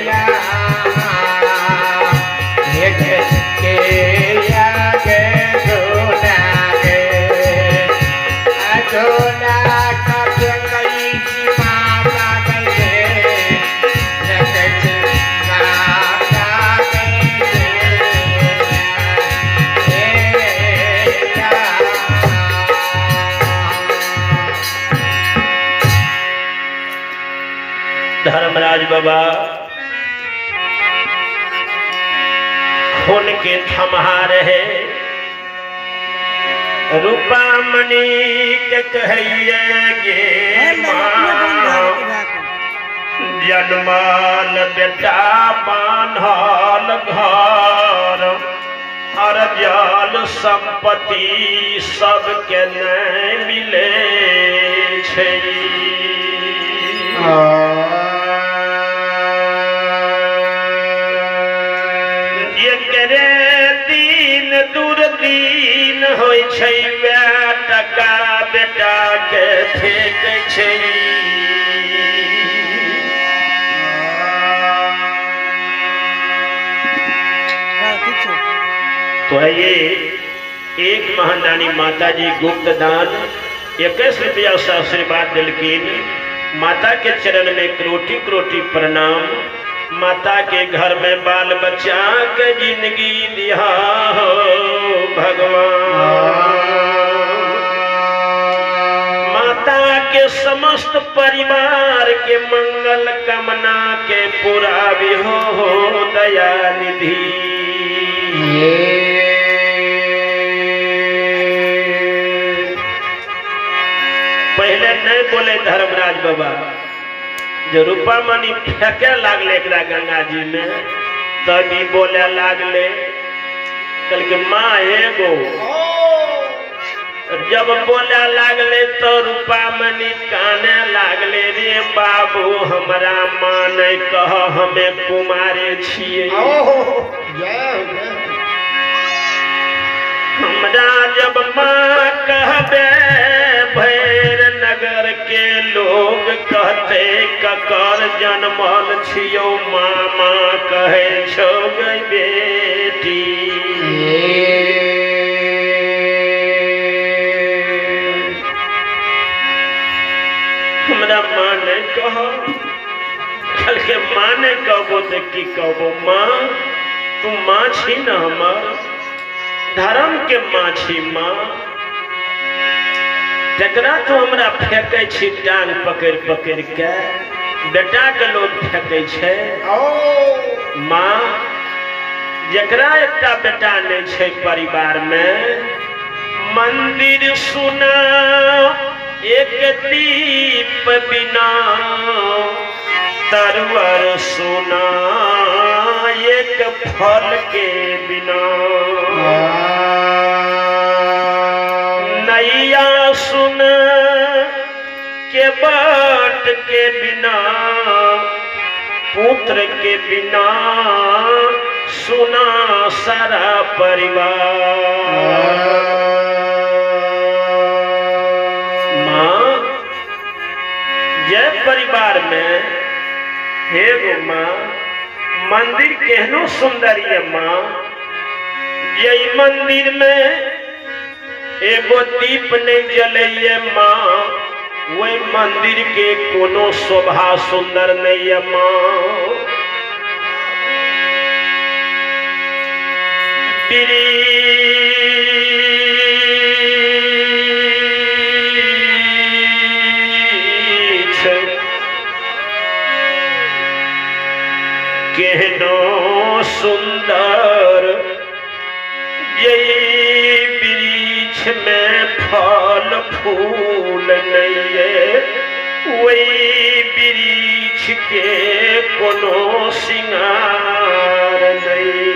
S2: या हे गे के या गे झूला गे झूला का फेकै छी माता गे, फेकै छी माता गे हे या।
S1: धर्मराज बाबा खून के थमहा रहे, रूपा मणि के कहिए गे माँ, जन्मल बेटा बान्हल घर और जल संपत्ति सबके नहीं मिले छै। जेकरे दिन दूर दिन होइ छै वएह टका बेटा के फेकै छै। तो आइए एक महादानी माता जी गुप्त दान 21 रुपया से आशीर्वाद दिलकिन। माता के चरण में क्रोटी क्रोटी प्रणाम। माता के घर में बाल बच्चा के जिंदगी दिया हो भगवान। माता के समस्त परिवार के मंगल कामना के पूरा भी हो दया निधि। पहले नहीं बोले धर्मराज बाबा, जो रूपा मणि फेंके लागले एकरा गंगा जी में, तभी बोले लागले कल के माँ हे गो। जब बोले लागले तो रूपा मणि काने लागले, रे बाबू हमरा माँ नहीं कह, हमें कुमारे छिए। हमरा जब माँ कहबे भैर नगर के लोग कहते ककर जन्मल छियो, मामा कहे छो गई बेटी। माँ नहि कहबो तऽ की कहबो माँ तू माँ छी ने हमर धर्म के माँ छी माँ तकरा तू हमरा फेंकै छी टांग पकड़ि पकड़ि के बेटाके लोग फेंकै छै माँ जकरा एकटा बेटा नहि छै परिवारमे मंदिर सुना एक दीप बिना तरवर सुना एक फल के बिना नैया सुन के बाट के बिना पुत्र के बिना सुना सारा परिवार माँ जय परिवार में हे गो माँ मंदिर केहनो सुंदर ये माँ यही मंदिर में एगो दीप नहीं जलैये माँ वही मंदिर के कोनो शोभा सुंदर नहीं है माँ वृक्ष केहनो सुंदर यही वृक्ष में फल फूल नहीं है वही वृक्ष के कोनो सिंगार नहीं।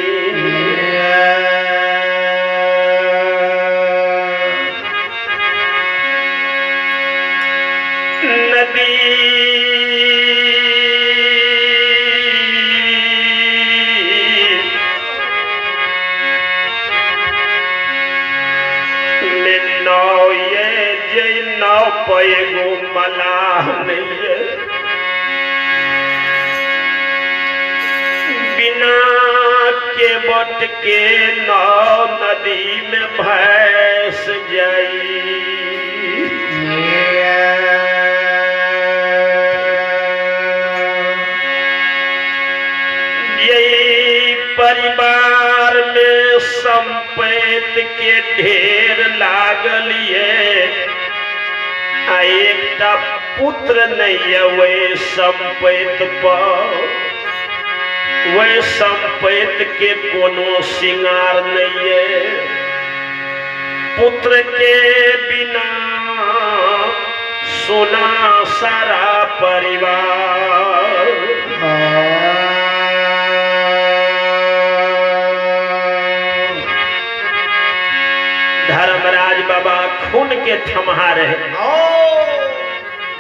S1: नदी में नाव ये जे नाव पर एगो मलाह नहीं ये बिना के बट के नाव नदी में भैंस जाई। यही परिवार में संपैत के ढेर लागल ये आ एकटा पुत्र नहीं है वह संपैत पर वह संपैत के कोनो सिंगार नहीं है। पुत्र के बिना सोना सारा परिवार। धर्मराज बाबा खून के थमहा रहे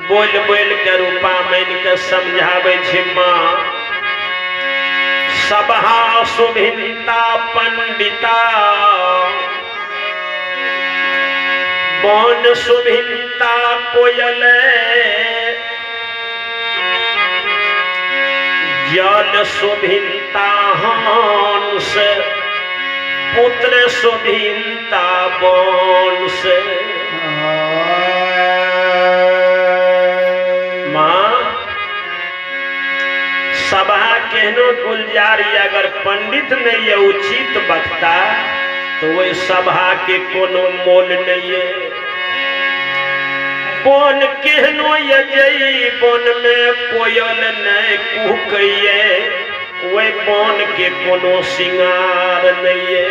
S1: बोल बोल के रूपा मान के समझावे छै माँ सभा सुभिन्ता पंडिता वन सुभिन्ता कोयल जल सुभिन्ता हंस पुत्र सुभिन्ता वंश। माँ सभा केहनो गुलजार अगर पंडित नहीं है उचित वक्ता तो वही सभा के कोनो मोल नहीं है। वन केहनो ये वन में कोयल नहीं कुहकैये वही वन के कोनो सिंगार नहीं है।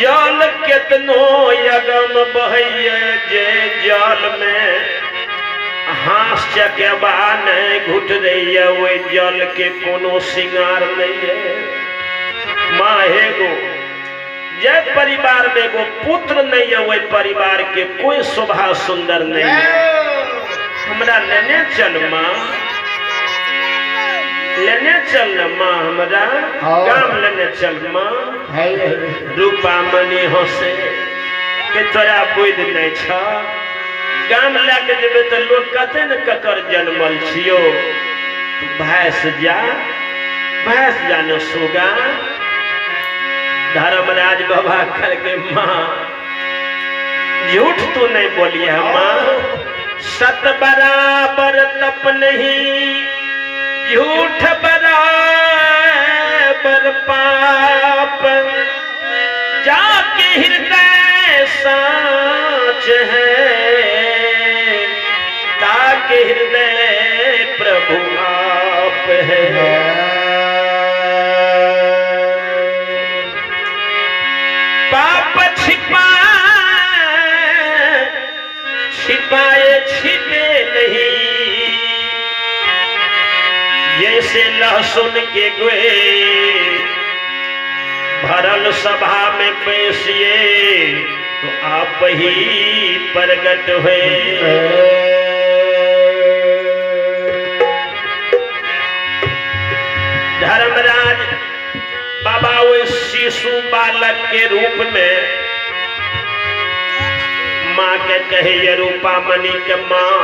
S1: जल केतनो यगम बहैये जे जल में हास चकेबा नहीं घुट रही है वही जल के कोनो सिंगार नहीं है। माँ हे गो जय परिवार में एगो पुत्र नहीं है वही परिवार के कोई शोभा सुंदर नहीं है। हमरा लेने चल माँ लेने चल न माँ हमरा गाम लेने चल माँ। रूपा मनी हंसे के तोरा बुद्धि नहीं छ गाम लए के जेबै तऽ लोग कहते ने ककर जन्मल छियो भैंस जा भैंस जा ने सुगा। धर्मराज बाबा करके माँ झूठ तू नहीं बोलिए माँ। सत बराबर तप नहीं, झूठ बराबर पाप, जाके हृदय साच है, ताके हृदय प्रभु आप है। पाप छिपा छिपाए छिपे नहीं, जैसे लहसुन के गोए भरल सभा में बैसिए तो आप ही प्रगट हुए। धर्मराज बाबा वो शिशु बालक के रूप में माँ के कहे ये रूपा मणि के माँ,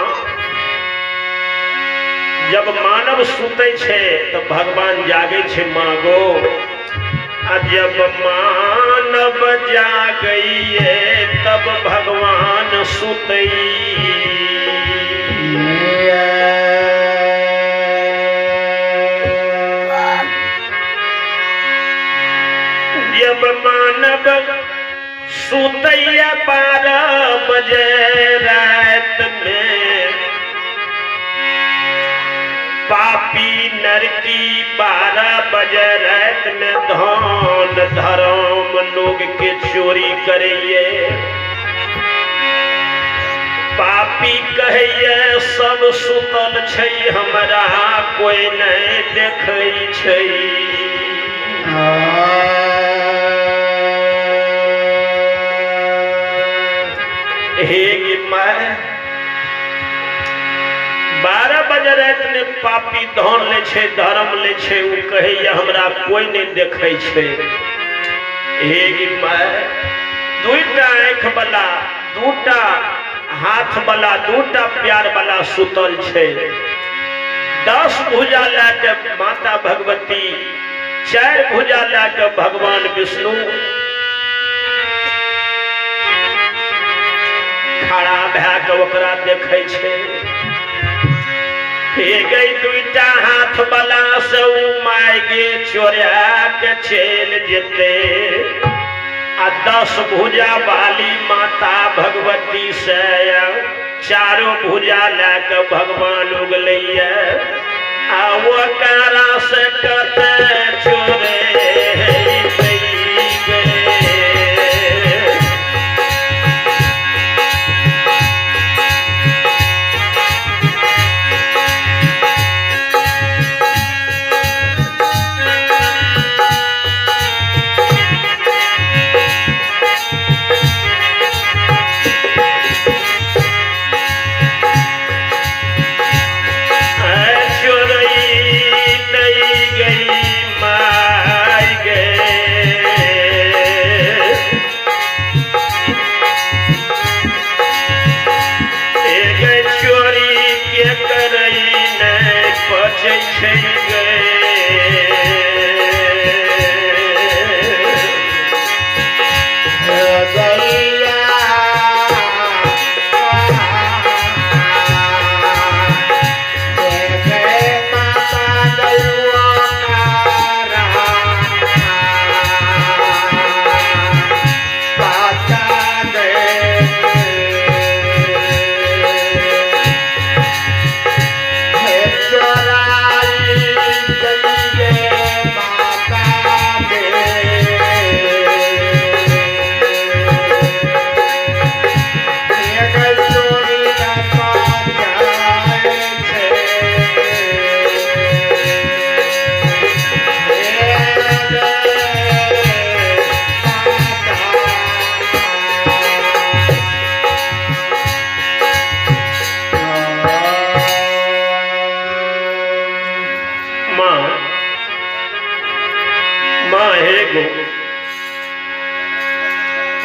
S1: जब मानव सुते छे तो भगवान जागे छे माँ गो, आ जब मानव जागइए तब भगवान सुतई। जब मानव सुतैया 12 बजे रात में, पापी नरकी 12 बजे रात में धन धर्म लोग के चोरी करिए। पापी कहिए सब सुतल छै हमरा कोई नहीं देखै छै। हे गे my, 12 बजे रात में पापी धन ले छै धर्म ले छै, उ कहैया हमरा कोई नहीं देखै छै। हे गे my, 2टा आँख वाला, 2टा हाथ वाला, 2टा प्यार वाला सुतल छै। 10 भुजा लए के माता भगवती, 4 भुजा लए के भगवान विष्णु खड़ा भए के ओकरा देखै छै। हे गई 2टा हाथ वाला से उ my गे चोरा के चलि जेतै, आ 10 भुजा वाली माता भगवती से 4 भुजा लए के भगवान उगलैया, आ ओकरा से कते चोरे।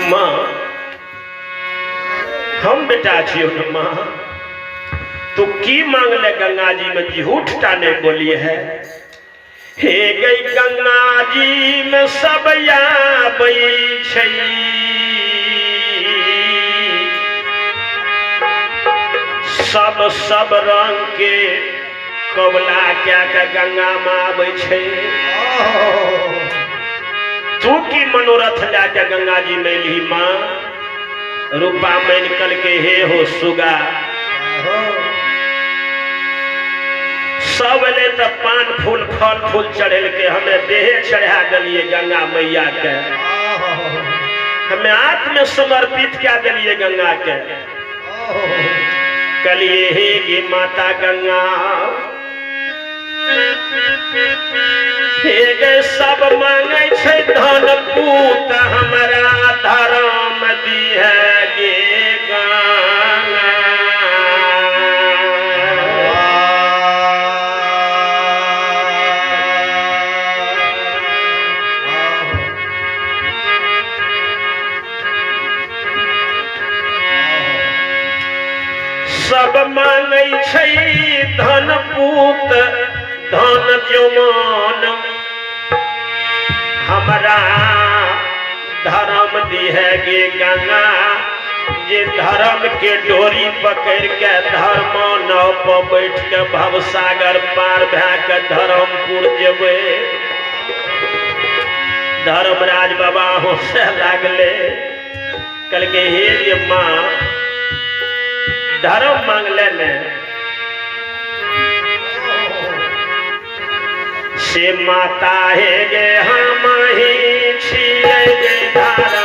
S1: माँ हम बेटा छियौ न माँ, तू की मांगले गंगा जी में झूठ टा नहीं बोलिए है। हे गई गंगा जी में सब आबै छै, सब सब रंग के कबला क्या के गंगा में आबै छै। तू की मनोरथ लए के गंगा जी में एलही माँ? रूपा मैन कल के हे हो सुगा, सब एलै तऽ पान फूल फल फूल चढ़ेलकै, हमे देहे चढ़ा देलियै गंगा मैया के, हमे आत्म समर्पित कए देलियै गंगा के। कहलिए हे गे माता गंगा, हे गे सब मांगै छै धन पूत, हमरा धर्म दिहे गे गंगा। सब मांगै छै धन पूत धन जमान, हमरा धर्म दिहे गे गंगा, जे धर्म के डोरी पकड़ के धर्म नाव पर बैठ के भवसागर पार भए के धर्मपुर जेबै। धर्मराज बाबा हंसे लागले, कहलकै हे गे माँ, धर्म मांगले ने से माता हे गे हम ही छियै गे धर्म।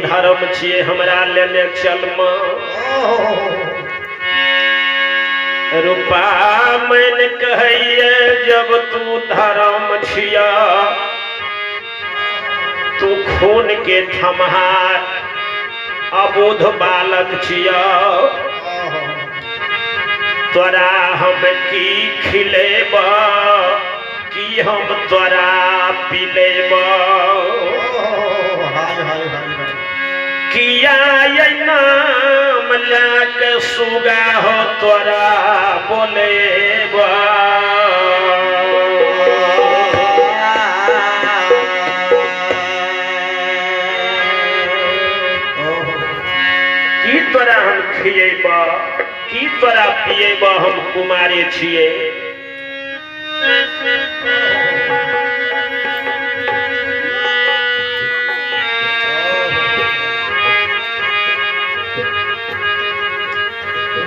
S1: धर्म छियै, हमरा लेने चल माँ। रूपा मैन कहैये जब तू धर्म छिया, तू खून के थमहार अबोध बालक छिया, तोरा हम की खिलेब, की हम तोरा पिलेब, किया ये नाम लैके सुगा हो तोरा बोलेब। की तोरा हम खिएब, की तोरा पिएब, हम कुमारे छियै।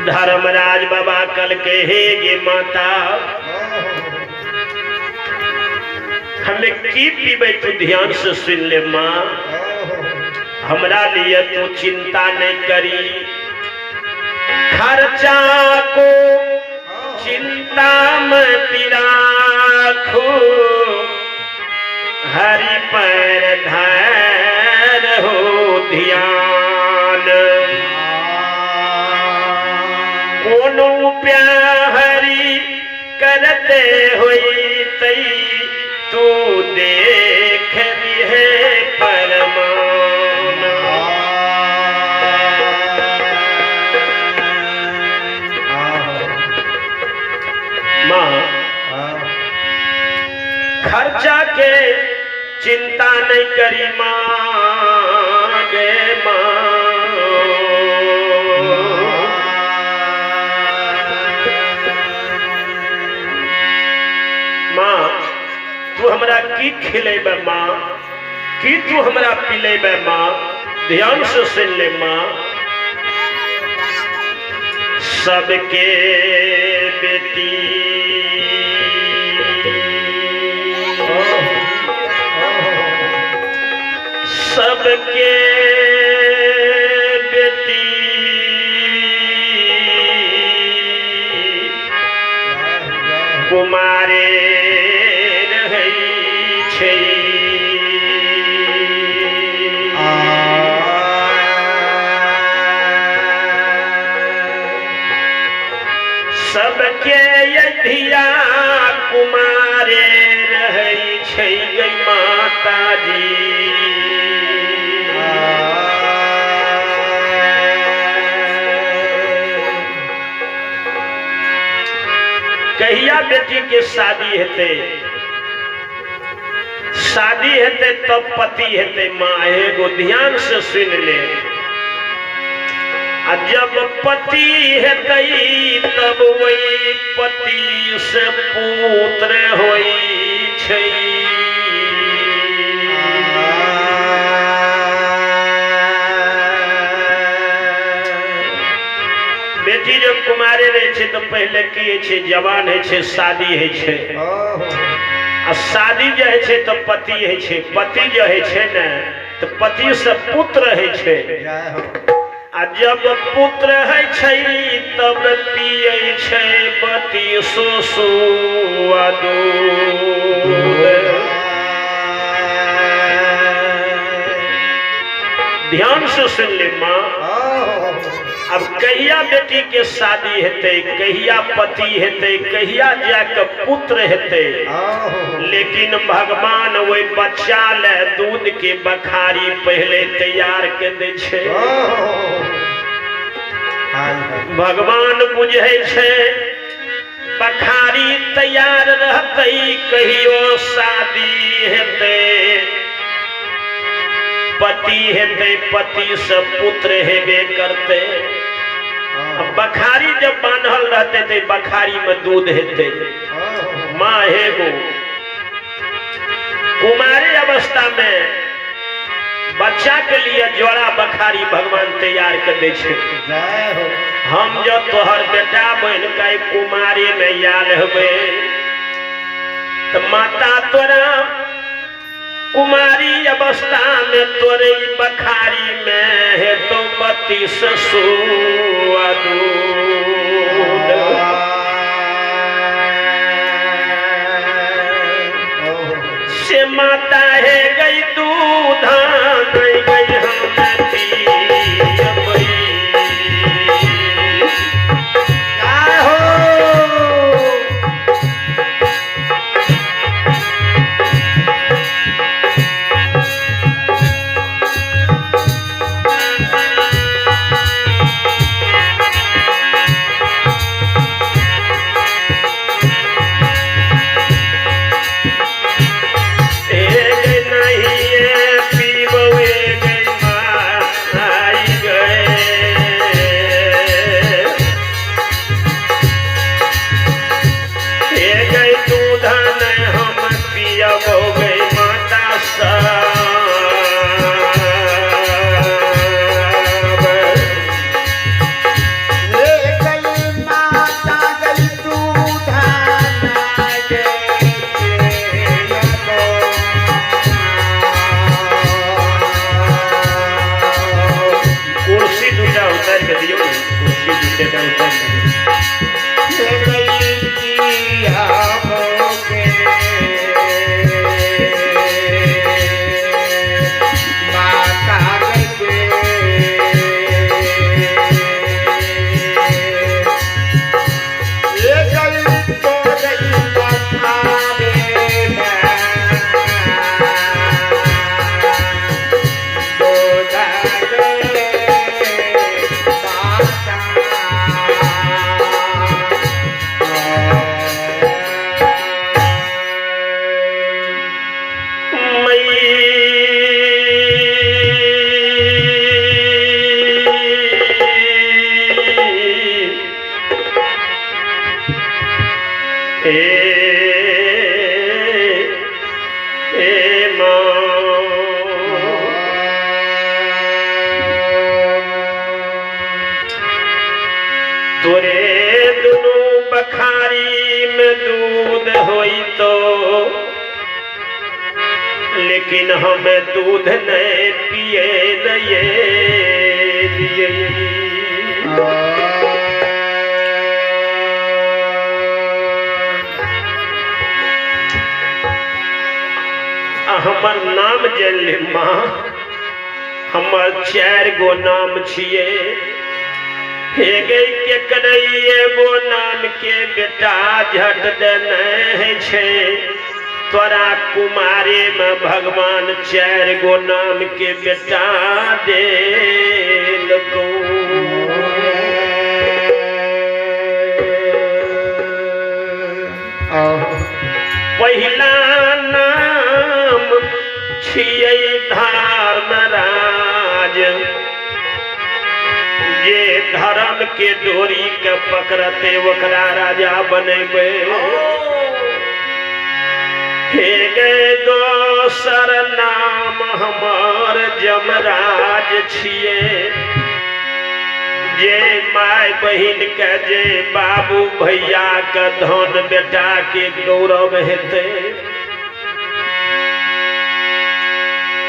S1: धर्मराज बाबा कल के हे गे माता, हमें की पीबे तू ध्यान से सुन ले माँ, हमरा लिए तू चिंता नहीं करी, खर्चा को चिंता मत राखो, हरि पर धर हो ध्यान। कोनो प्यारी करते होई तई तू देख लिहे परमान। माँ खर्चा के चिंता नहीं करी माँ गे माँ। माँ तू हमरा की खिलेबे माँ, की तू हमरा पिलेबे माँ, ध्यान से सुन ले माँ। सबके बेटी सबके बेटी कुमारे रहै छै। सबके धिया कुमारे रहै छै गै माताजी। कहिया बेटी के शादी हेतै, शादी हेतै तब पति हेतै। माँ एगो ध्यान से सुन ले, आ जब पति हेतै तब वही पति से पुत्र होइ छै। बेटी जब कुमारे रहै छै तऽ पहिले की होइ छै, जवान होइ छै, शादी होइ छै। आ शादी जे होइ छै तऽ पति होइ छै, पति जे होइ छै ने तऽ पति से पुत्र होइ छै। आ जब पुत्र होइ छै तब पियै छै बती सुसुआ दूध। ध्यान से सुन ले माँ। अब कहिया बेटी के शादी हेतै, कहिया पति हेतै, कहिया जाके पुत्र हेतै, लेकिन भगवान वही बच्चा ले दूध के बखारी पहले तैयार के दै छै। भगवान बुझै छै बखारी तैयार रहतै कहियो शादी हेतै, पति हेतै, पति से पुत्र हेबे करतै। बखारी जब बान्हल रहतै तऽ बखारी में दूध हेतै। माँ हेगो कुमारी अवस्था में बच्चा के लिए जोड़ा बखारी भगवान तैयार कर दै छै। हम जो तोहर बेटा बन के कुमारी में आयल हेबै तऽ माता तोरा कुमारी अवस्था में तोरे बखारी में हेतो 32 सुआ दूध। से माता है गई दूध नहीं गई हम पियबै। बखारी में दूध होई तो, लेकिन हमें दूध नहीं पिए लिए। हमर नाम जानि माँ, हमर 4 गो नाम छिए। हे गे केकरे एगो नाम के बेटा झट देने है छे, तोरा कुमारे में भगवान 4 गो नाम के बेटा देलको। पहिला नाम छियै धर्मराज, जे धर्म के डोरी के पकड़ते ओकरा राजा बनेबै। हे गे दोसर नाम हमर जमराज छियै, जे my बहिन के जे बाबू भैया के धन बेटा के गौरव हेतै।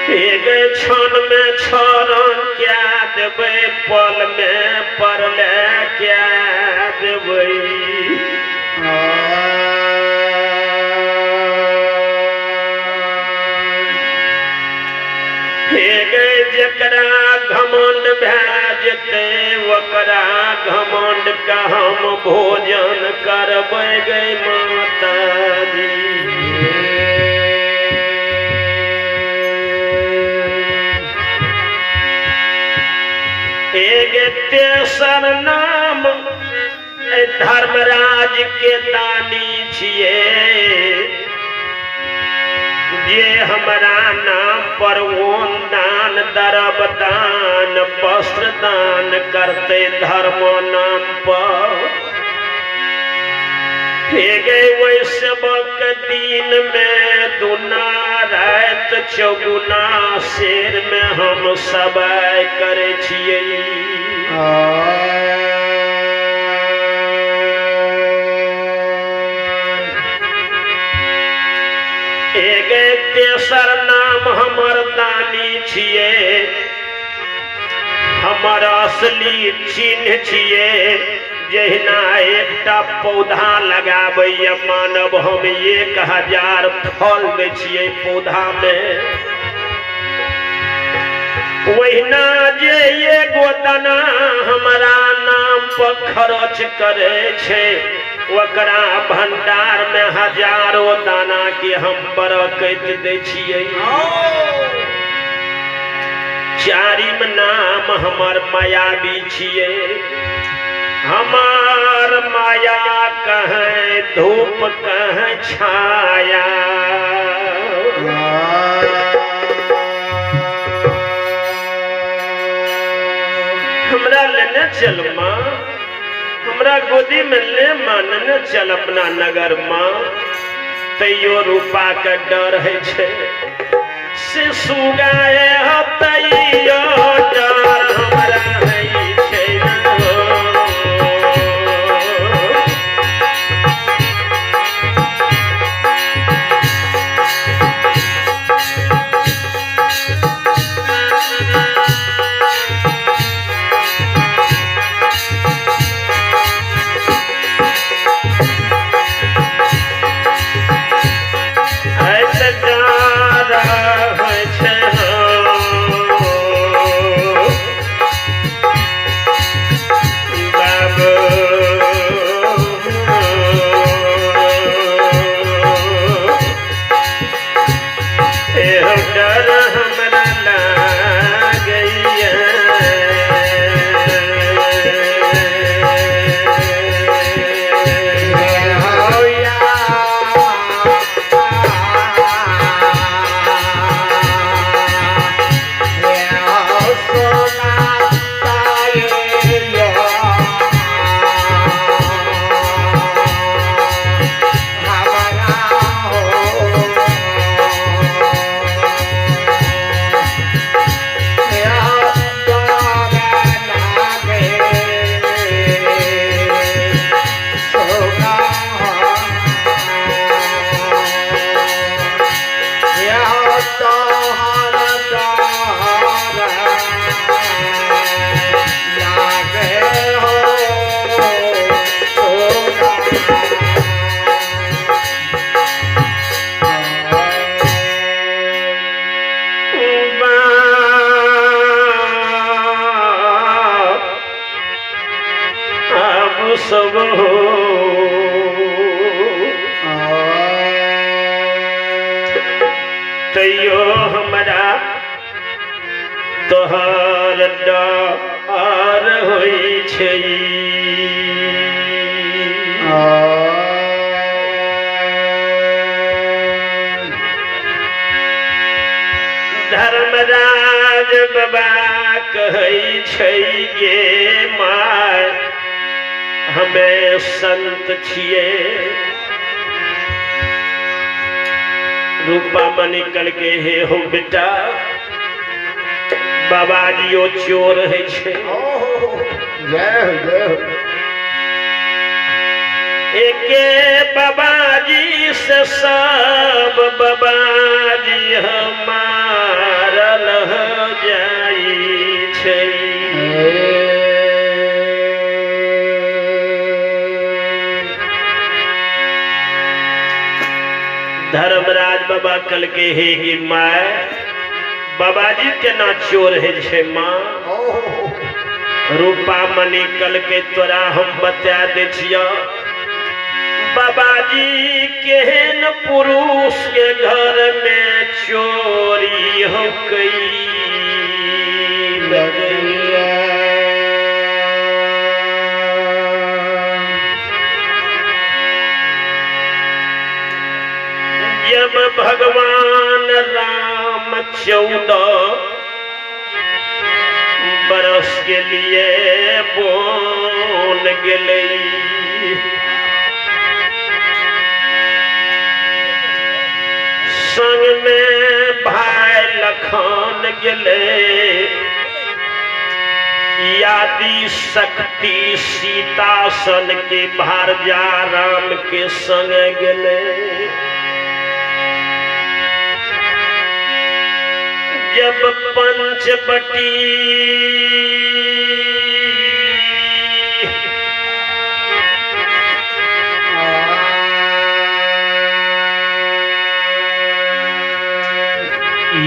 S1: हे गे क्षण में 6 रंग क्या देबै, पल में परले क्या देबै। हे गे जकरा घमंड भए जेतै ओकरा घमंड का हम भोजन करबै गे माताजी। एक तेसर नाम धर्मराज के दानी छिए, जे हमरा नाम पर ओन दान दरब दान वस्त्र दान करते धर्म नाम पर। हे गे वैष्णवक दिन में दुना रात चौगुना शेर में हम सब करे छियै। एक तेसर नाम हमर दानी छियै, हमर असली चिन्ह छियै। जहिना एकटा पौधा लगाबैया मानव, हम 1000 फल दै छियै पौधा में, वहिना जे एगो दाना हमरा नाम पर खर्च करे छै ओकरा भंडार में हजारों दाना के हम बरकत दै छियै। चारिम नाम हमर मायावी छियै, हमार माया कहें धूप कहें छाया। हमरा लेने चल माँ, हमरा गोदी में ले माँ, लेने चल अपना नगर माँ। तैयो रूपा के डर है छे से सुगाए तैयो डर हमरा है छे। ऐसे डर है छे। सब हो। तैयो हमरा तोहर डर होइ छै। धर्मराज बाबा कहै छै गे my, हमे संत छियै। रूपा मणि के हे हो बेटा, बाबाजियो चोर है छै।
S2: जय हो जय हो।
S1: एके बाबाजी से सब बाबाजी हमारल हो जाइ छै। धर्मराज बाबा कल के हे गे my, बाबाजी केना चोर है छै माँ। रूपा मणि कल के तोरा हम बता दे छियो, बाबाजी केहन पुरुष के घर में चोरी हो गई। जब भगवान राम 14 बरस के लिए बोन गेलै, संग में भाई लखन गेलै, यादि शक्ति सीता सन के भारजा राम के संग गेलै। जब पंचवटी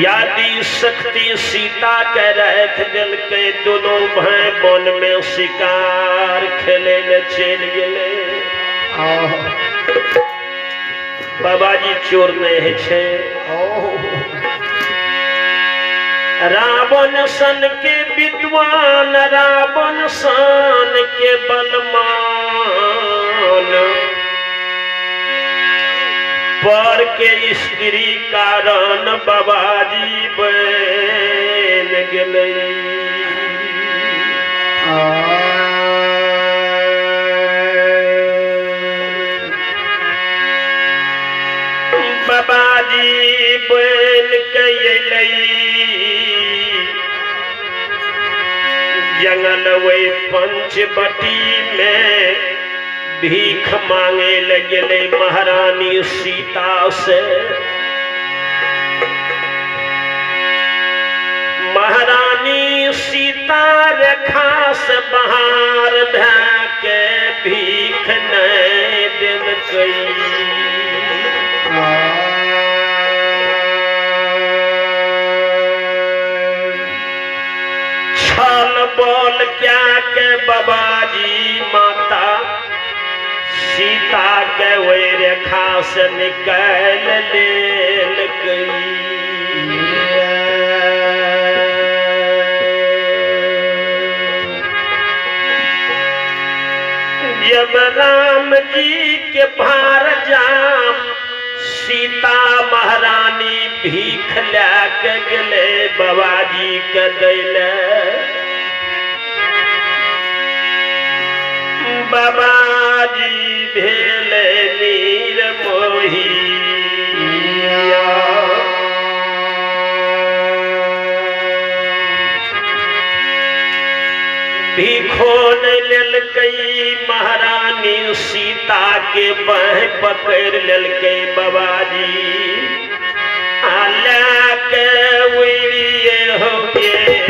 S1: यादि शक्ति सीता के रख दिलकै, दोनों भाई वन में शिकार खेले ले चलि गेलै। बाबाजी चोर नहीं है छै। रावण सन के विद्वान, रावण सन के बलमान, पर के स्त्री कारण बाबाजी बन गेलै। बाबाजी बन के अयलै जंगल वही पंचवटी में भीख मांगे ले गेलै महारानी सीता से। महारानी सीता रेखा से बाहर भए के भीख नहीं देलकै। छल बोल क्या के बाबाजी माता सीता के ओहि रेखा से निकालि लेलकै। जब राम जी के भार जाम सीता महारानी भीख लए के गेलै बाबाजी के दैले, बाबाजी भेलै निर्मोहिया। भीखो नहीं लेलकै महारानी सीता के बाँह पकड़ि लेलकै बाबाजी, आ लए के उड़िए हो गेलै।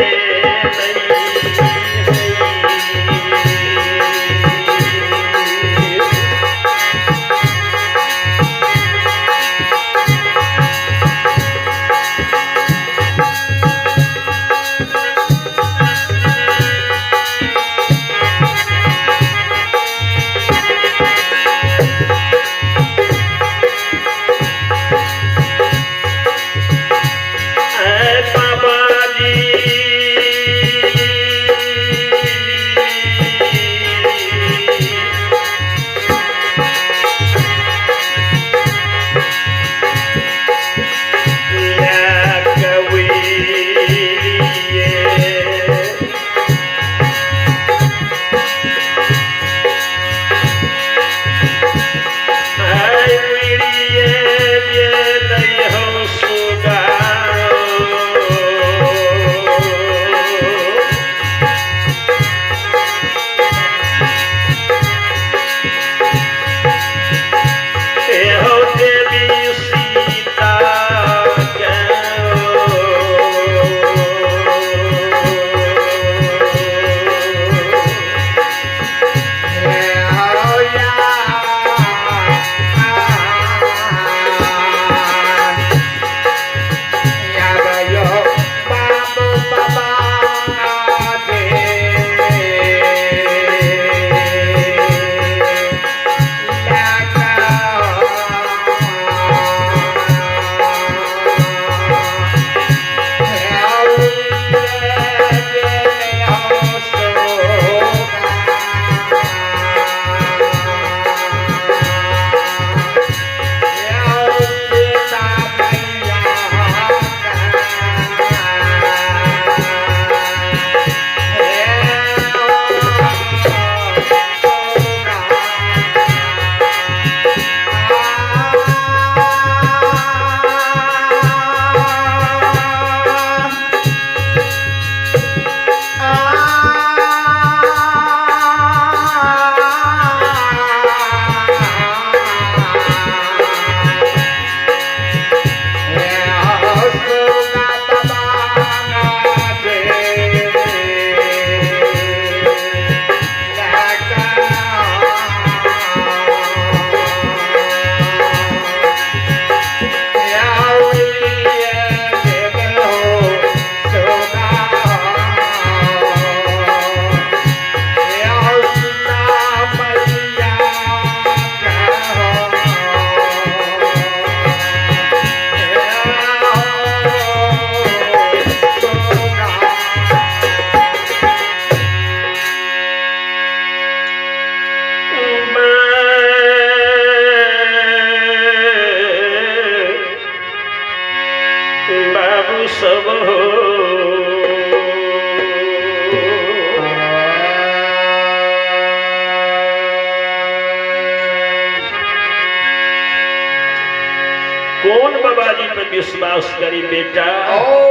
S1: विश्वास करी बेटा।
S2: ओ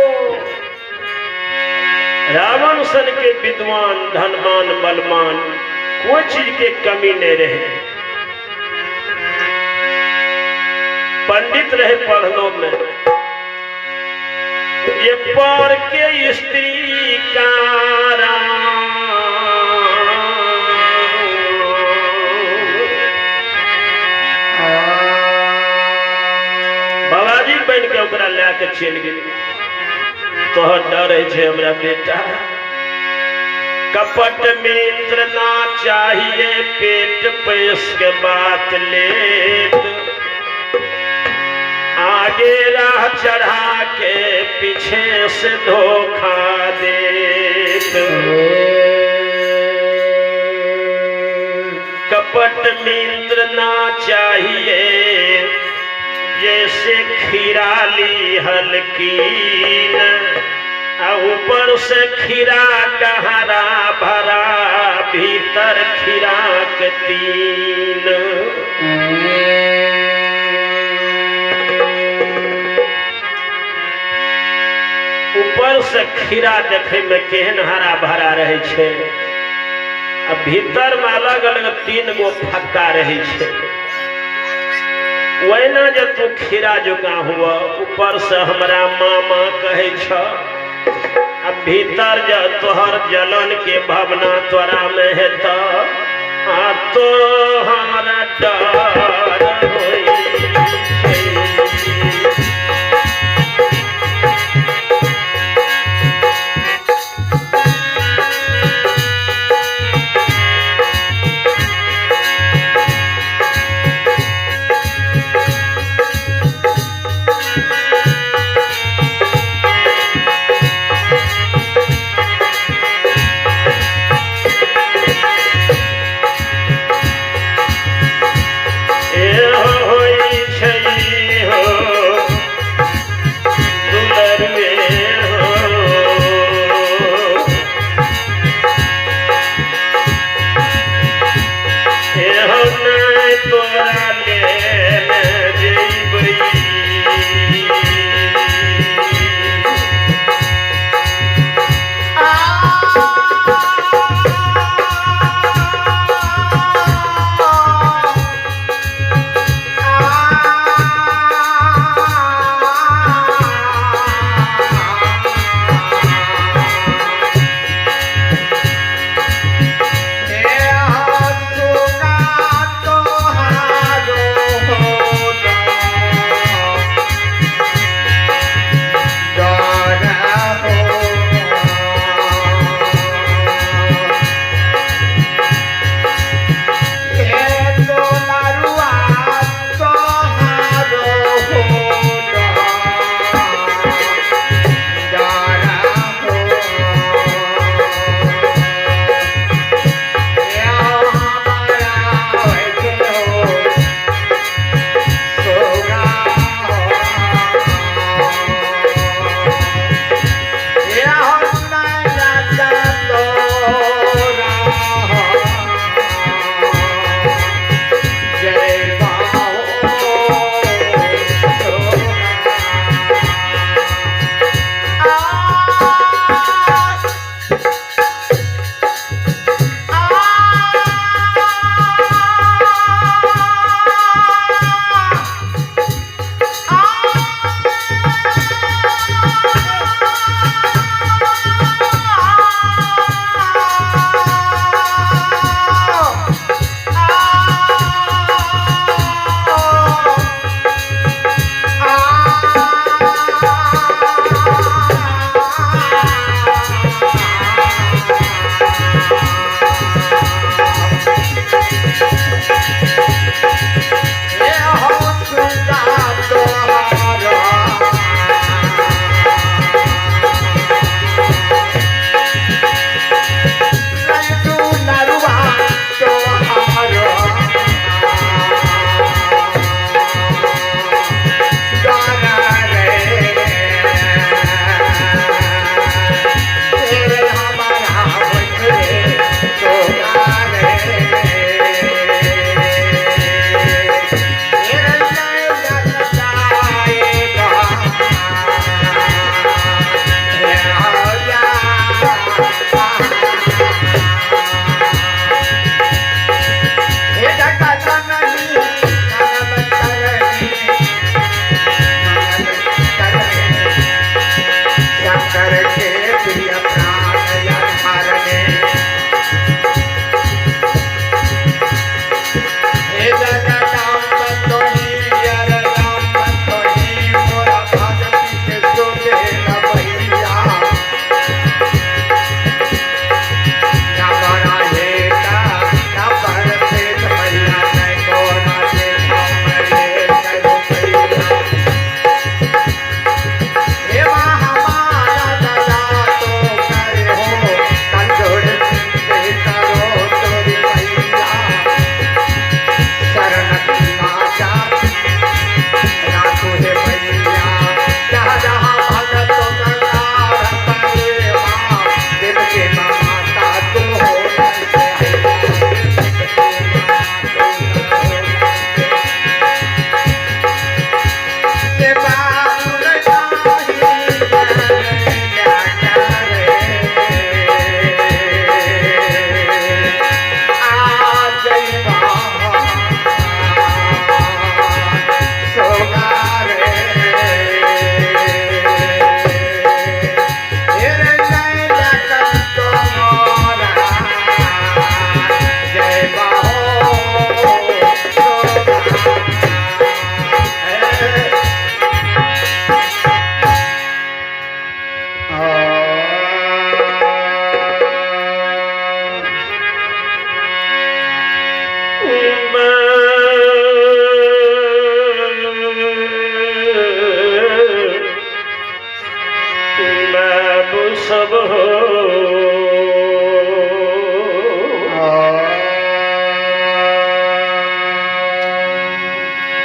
S1: रावण सन के विद्वान धनवान बलवान कोई चीज के कमी नहीं रहे, पंडित रहे पढ़लो में। ये पर के स्त्री का बाबाजी बन के ओकरा लए के चलि गेल। तोहर डर है छे हमरा बेटा, कपट मित्र ना चाहिए पेट पैस के बात लेत, आगे राह चढ़ा के पीछे से धोखा देत। कपट मित्र ना चाहिए जैसे खीराली हल्की ऊपर से खीरा का हरा भरा भीतर खीरा के तीन। ऊपर से खीरा देखे में केहन हरा भरा रहे छे, आ भीतर में अलग अलग तीन गो फक्का रहे छे। वहीना जे तू खीरा जुका हुआ ऊपर से हमरा मामा कहे छ, आ भीतर जे तोहर जलन के भावना तोरा में है त आ तो हमारा डर होई छे।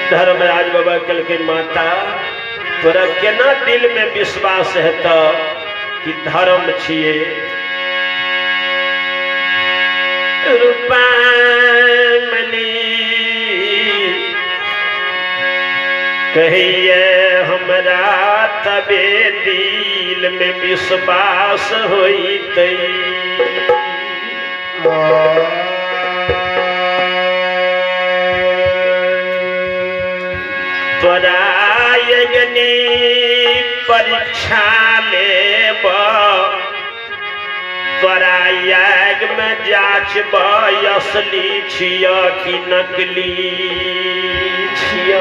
S1: धर्मराज बाबा कहलकै, माता तोरा केना दिल में विश्वास हेतऽ कि धर्म छियै? रूपामणि कहिए हमरा तबे दिल में विश्वास होइतै। तोरा अग्नि परीक्षा लेब, तोरा आगि में जाचब असली छिय कि नकली छिय।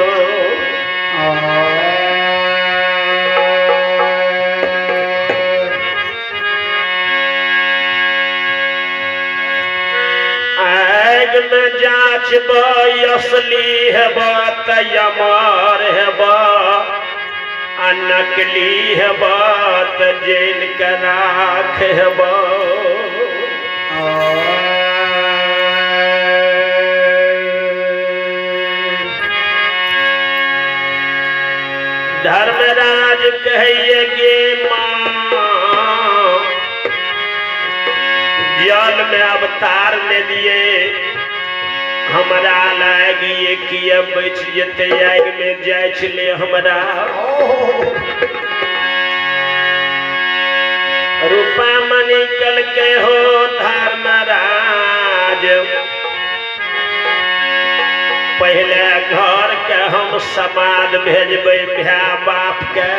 S1: आगि में जाचब असली हेब तऽ अमर हेब, आ नकली हेब तऽ जलि के राख हेब। धर्मराज कहिए गे माँ, जल में अवतार ले लिए, हमरा लागिए किए बचि जेतै आगि में जाइ छलै हमरा। रूपा मणि कहलकै हो धर्मराज, पहले घर के हम समाद भेजबै भाय बाप के,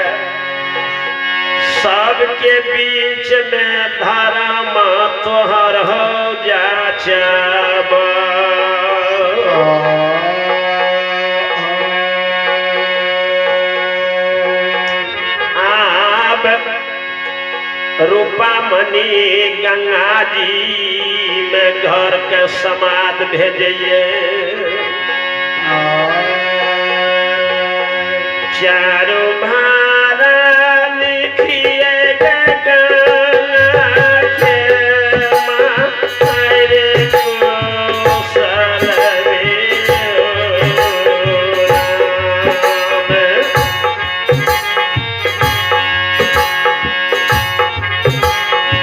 S1: सबके बीच में धर्म तोहर हो जाचब। आब रूपामणि गंगा जी में घर के समाद भेजैये। चारू भारा लिखिए गंगा के मारे कौशल रे राम।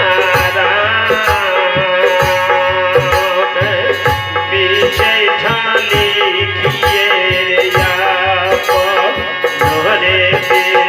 S1: आराम बीचे ठाली किए रे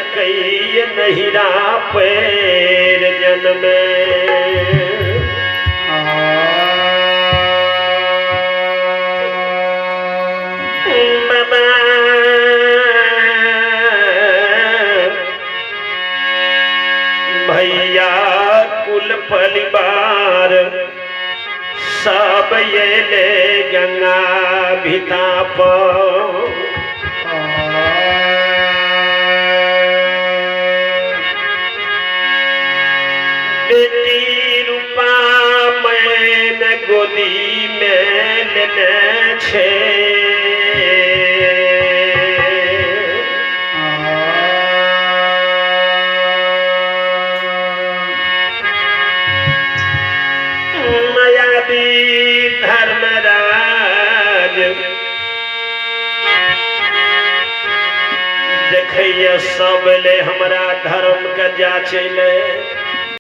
S1: देलकै नहिरा पैर जनमे। बाबा भैया कुल परिवार सब अयले गंगा भिता पर। बेटी रूपा मैन गोदी में लेने छे। मायावी धर्मराज देखैया सब ले हमरा धर्म के जाचै ले।